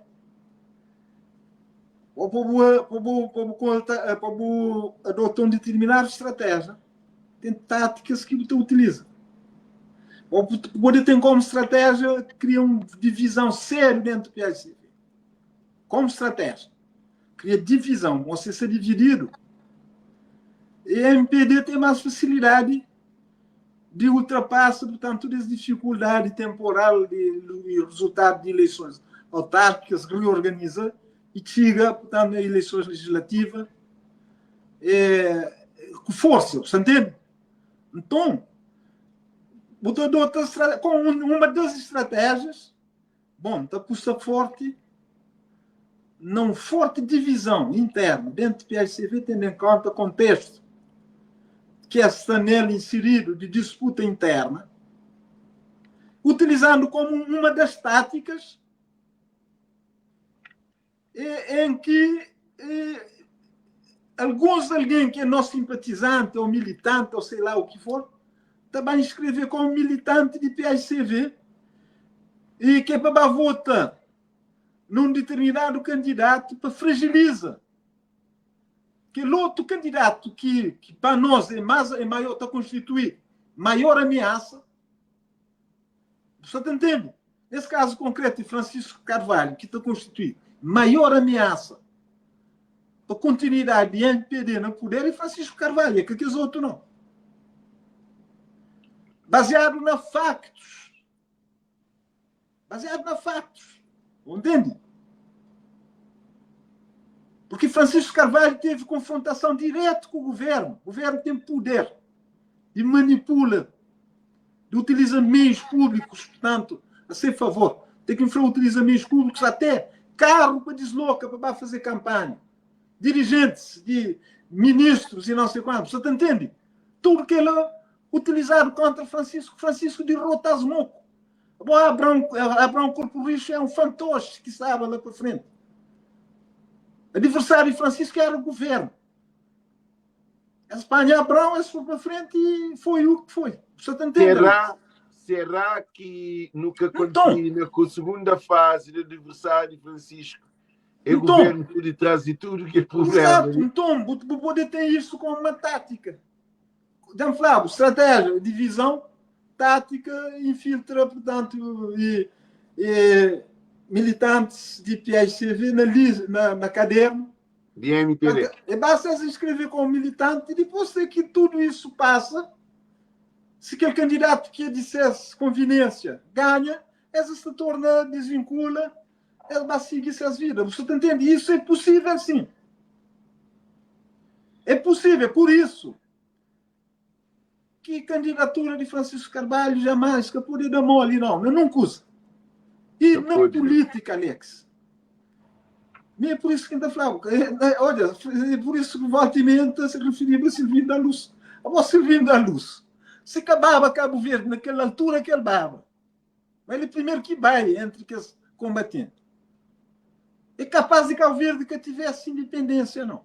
Ou para adotar uma determinada estratégia, tem táticas que você utiliza. Ou pode ter como estratégia criar uma divisão séria dentro do PSDB. Como estratégia. Cria divisão. Você ser dividido. E MPD tem mais facilidade de ultrapassa, portanto, toda essa dificuldade temporal de, de resultado de eleições autárquicas, reorganiza e chega, portanto, a eleições legislativas é, com força, você entende? Então, botou outra, com uma das estratégias Bom, ta pusta forti na un forti divizon internu dentu di PAICV tendo en konta kontestu ki es sta nel insiridu di disputa interna, utilizandu komu uma das tátikas en ki alguns algen ki é nos simpatizanti ou militanti ou sei lá o ki for, ta ba inskreve komu militanti di PAICV e ki é pa ba vota nun diterminadu kandidatu pa fragiliza kel otu kandidatu ki, ki pa nos é mas é maior, ta konstitui maior ameasa. Bu sa ta ntende? Nes kazu konkretu, Francisco Carvalho, ki ta konstitui maior ameasa pa kontinuidadi di MPD na puder é Francisco Carvalho, é ka kes otu nau. Baziadu na faktus. Baziadu na faktus. Bu ntende? Porque Francisco Carvalho teve confrontação direto com o governo. O governo tem poder e manipula, de utiliza meios públicos, portanto, a seu favor. Tem que utiliza meios públicos até carro para desloca, para fazer campanha. Dirigentes, de ministros e não sei quantos. Você entende? Tudo que ele utilizado contra Francisco, Francisco derrota Asmoco. Bom, Abraão, Abraão Corpo Rijo é um fantoche que estava lá para frente. Adversário de Francisco era o governo. A Espanha, Abraão, esse foi para frente e foi o que foi. Você tá entendendo? Será, será que nunca Então, continua com a segunda fase do adversário de Francisco? É Nton, governo por detrás de tudo que é problema. Exato, nton, bu pode ten isso como uma tática. Dja-m fla-bu, estratégia, divisão, tática, infiltra, portanto, e, e militantes de PICV na, na, na caderno. De MPD. Portanto, é basta se inscrever como militante e depois que tudo isso passa, se aquele candidato que dissesse conveniência ganha, essa se torna, desvincula, ele vai seguir suas vidas. Você entende? Isso é possível, sim. É possível, por isso que candidatura de Francisco Carvalho jamais que pode dar mole, não. Eu nunca uso. E Não na pode. política, Alex, é por isso que ainda falava. Olha, é por isso que volta e meia se referia a Silvino da Luz. A voz Silvino da Luz. Se acabava Cabo Verde naquela altura que ele baba. Mas ele primeiro que vai entre que os combatentes. É capaz de Cabo Verde que tivesse independência, não.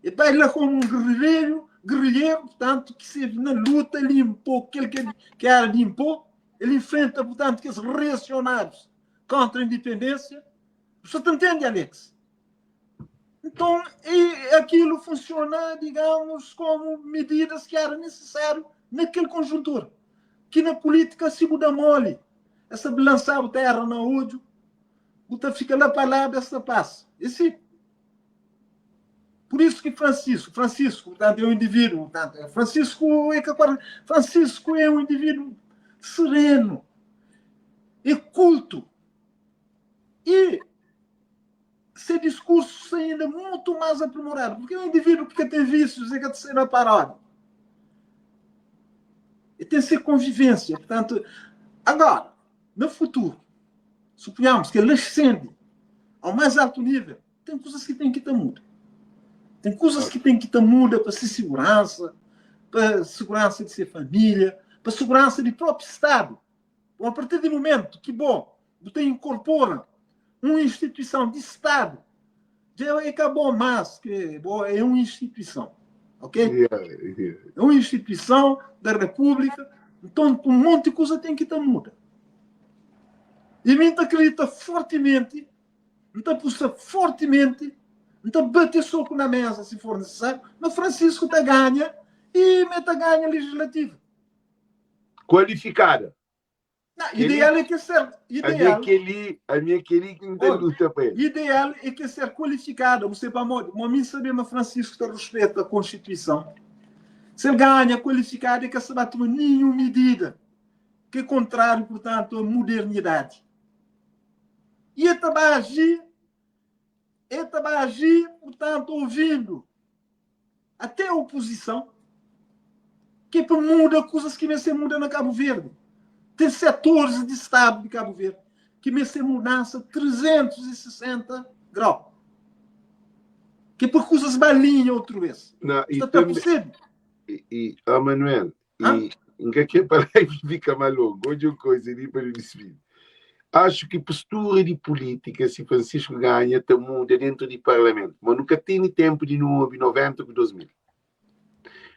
E vai lá como um guerrilheiro, guerrilheiro, portanto, que se na luta, ele impôs aquele que, que era de impor, ele enfrenta, portanto, que os reacionários contra a independência. Você te entende, Alex? Então, e aquilo funciona, digamos, como medidas que era necessário naquele conjuntura. Que na política se muda mole. Essa lançar terra na ódio, você fica lá para lá dessa paz. Esse por isso que Francisco, Francisco, portanto, é um indivíduo, portanto, Francisco é que Francisco é um indivíduo sereno, é culto. E seu discurso ainda muito mais aprimorado, porque é um indivíduo que tem vícios e que tem na paródia. E tem ser convivência. Portanto, agora, no futuro, suponhamos que ele ascende ao mais alto nível, tem coisas que tem que estar muda. Tem coisas que tem que estar muda para ser segurança, para segurança de ser família, para segurança do próprio Estado. Bom, a partir do momento que, bom, você incorpora uma instituição de Estado, já acabou mais que bom, é uma instituição, ok? Yeah, yeah. É uma instituição da República, então um monte de coisa tem que estar muda. E mim acredita fortemente, então puxa fortemente, então bater soco na mesa se for necessário, mas Francisco tá ganha e meta ganha legislativo. Qualificada. Não, ideal é que ser A minha ideal, aquele, a minha aquele que não tem Olha, luta para ele. ideal é que ser qualificado. Você para modo, mas mim saber, mas Francisco tem respeito à Constituição. Se ele ganha qualificado é que se bate nenhuma medida que é contrário, portanto, à modernidade. E ele também agir, ele também agir, portanto, ouvindo até a oposição, que é para mudar coisas que se muda na Cabo Verde. Tem setores de Estado de Cabo Verde que me se mudança 360 graus. Que é para coisas balinha outra vez. Não, e Está também, percebe? e, e, oh, Manuel, Hã? e em que para fica mais longo, hoje uma coisa ali para despedir. Acho que postura de política, se Francisco ganha, tá muda dentro do parlamento. Mas nunca tem tempo de 90 com 2000.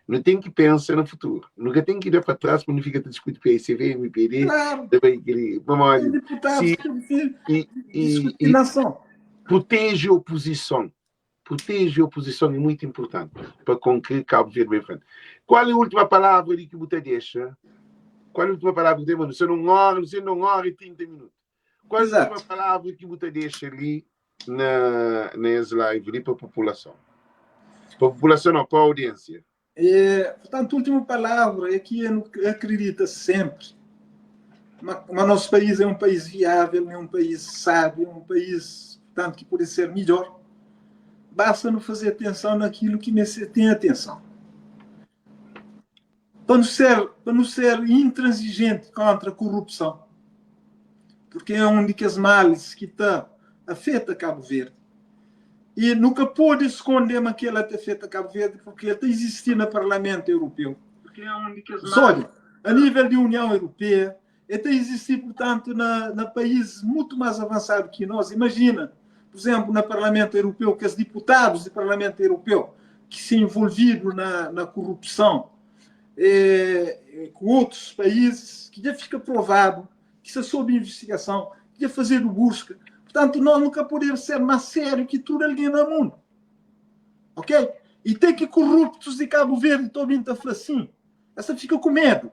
Não tem que pensar no futuro. Nunca tem que ir para trás para não ficar a discutir PSV, MPD, Claro, também aquele. Vamos tem lá. deputados Se, que têm e, e, discutir e nação. protege a oposição. Protege a oposição é muito importante para com que Cabo Verde bem frente. Qual é a última palavra de que você deixa? Qual é a última palavra que você Você não hora, você não hora e 30 minutos. Qual é a última Exato. palavra que você deixa ali na, nessa live ali para a população? Para a população não, para a audiência. É, portanto, a última palavra é que eu acredito sempre. Mas, mas nosso país é um país viável, é um país sábio, é um país, portanto, que pode ser melhor. Basta não fazer atenção naquilo que tem atenção. Para não ser, para não ser intransigente contra a corrupção, porque é um dos males que está afeta Cabo Verde. E nunca pôde esconder aquele afeta Cabo Verde, porque ele está existindo no Parlamento Europeu. Porque é um dos Mas, olha, a nível de União Europeia, ele está existindo, portanto, na, na países muito mais avançados que nós. Imagina, por exemplo, no Parlamento Europeu, que os deputados do Parlamento Europeu que se envolvido na, na corrupção com outros países, que já fica provado, que isso é sob investigação, que já fazer busca. Portanto, nós nunca poder ser mais sério que tudo alguém no mundo. Ok? E tem que corruptos de Cabo Verde também tá falar assim. Essa fica com medo.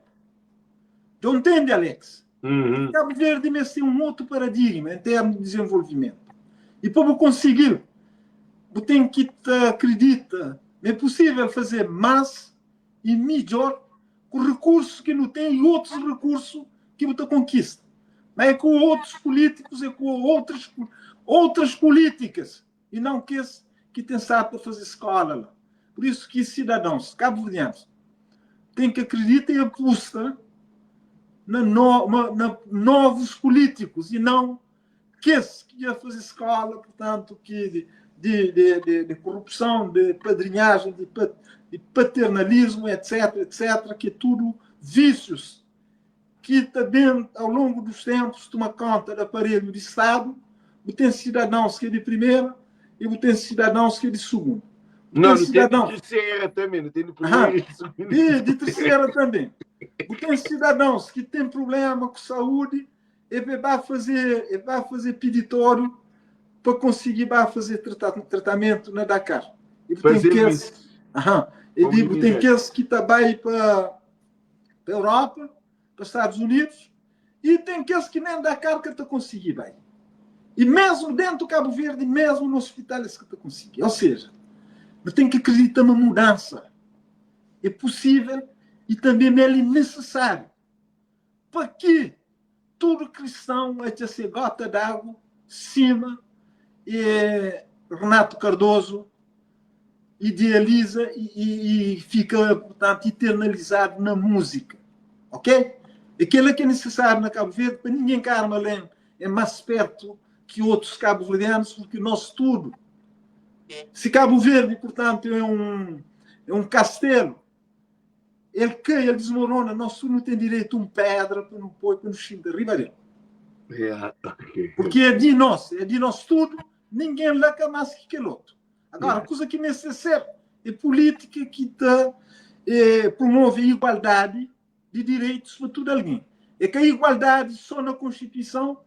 Tu entende, Alex? Uhum. Cabo Verde merece um outro paradigma em termos de desenvolvimento. E para conseguir, você tem que acreditar, é possível fazer mais e melhor com recursos que não tem e outros recursos que você conquista. Mas é com outros políticos e com outras, outras políticas e não que esse que tem sabe para fazer escola lá. Por isso que cidadãos cabo-verdianos têm que acreditar e aposta na, no, na novos políticos e não que esse que ia fazer escola, portanto, que de, de, de, de, de corrupção, de padrinhagem, de, de paternalismo, etc, etc, que é tudo vícios que também, ao longo dos tempos, toma conta do aparelho de Estado, tem cidadãos que é de primeira e tem cidadãos que é de segunda. Não, não cidadão... tem de terceira também, não tem de primeira e de segunda. E de terceira também. Tem cidadãos que têm problema com saúde e vai fazer, vai fazer peditório para conseguir vai fazer tratamento na Dakar. E tem que aham, e digo, tem que que também para a Europa, para os Estados Unidos, e tem aqueles que nem Dakar que te conseguir bem. E mesmo dentro do Cabo Verde, mesmo no hospital, é que te conseguir. Ou seja, tem que acreditar numa mudança. É possível e também é necessário. Para que tudo cristão é ser gota d'água, cima, e Renato Cardoso idealiza e, e, e fica, portanto, eternalizado na música. Ok? Aquilo que é necessário na Cabo Verde para ninguém carma além é mais perto que outros cabo-verdianos, porque nós tudo. Se Cabo Verde, portanto, é um, é um castelo, ele cai, ele desmorona, nós tudo não tem direito a um pedra para não pôr, para nos riba dele. Yeah, okay. Porque é de nós, é de nós tudo, ninguém lá que mais que aquele outro. Agora, a coisa que me ser é política que tá, é, promove a igualdade de direitos para todo alguém. É que a igualdade só na Constituição,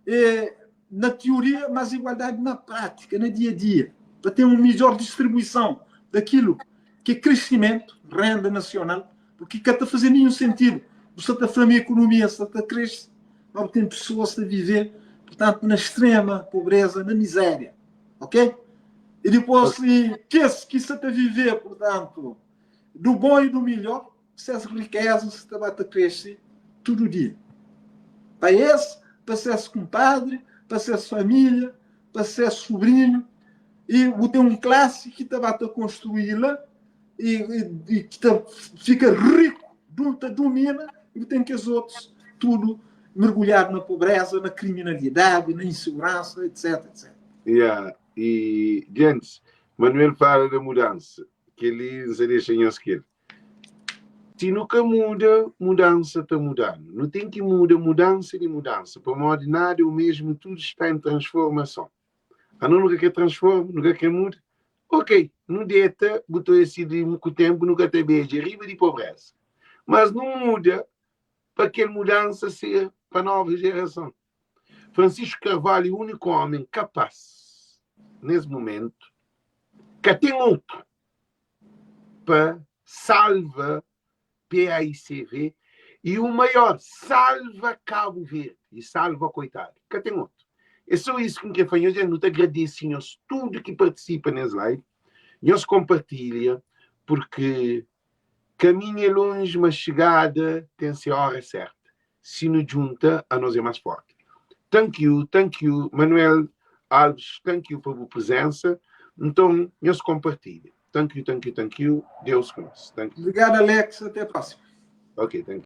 é, na teoria, mas igualdade na prática, no dia a dia, para ter uma melhor distribuição daquilo que é crescimento, renda nacional, porque que está fazer nenhum sentido. Você está falando a economia, você está cresce, mas tem pessoas a viver, portanto, na extrema pobreza, na miséria. Ok? E depois, okay. que, que você está a viver, portanto, do bom e do melhor, se as riquezas está a crescer todo dia. Para esse, para ser compadre, para ser família, para ser sobrinho, e tem um classe que está a construí-la e, e, e que tá, fica rico, domina, e tem que os outros tudo mergulhado na pobreza, na criminalidade, na insegurança, etc, etc. Yeah. E, gente, Manuel fala da mudança, que ele se deixa em esquerda. Se nunca muda, mudança está mudando. Não tem que muda, mudança de mudança. Para modo nada é o mesmo, tudo está em transformação. A não nunca quer transforma, nunca quer muda. Ok, não deita, botou esse de muito tempo, nunca te beija, riba de pobreza. Mas não muda para que a mudança seja para a nova geração. Francisco Carvalho é o único homem capaz, nesse momento, que tem outro para salva PAICV e o maior, salva Cabo Verde e salva coitado, que tem outro. É só isso que me quer fazer. Eu não te agradeço, senhores, tudo que participa nesse live. Nós compartilha, porque caminho é longe, mas chegada tem-se a hora certa. Se nos junta, a nós é mais forte. Thank you, thank you, Manuel Alves, thank you pela presença. Então, nós compartilha. Thank you, thank you, thank you. Deus conhece. Thank you. Obrigado, Alex. Até a próxima. Ok, thank you.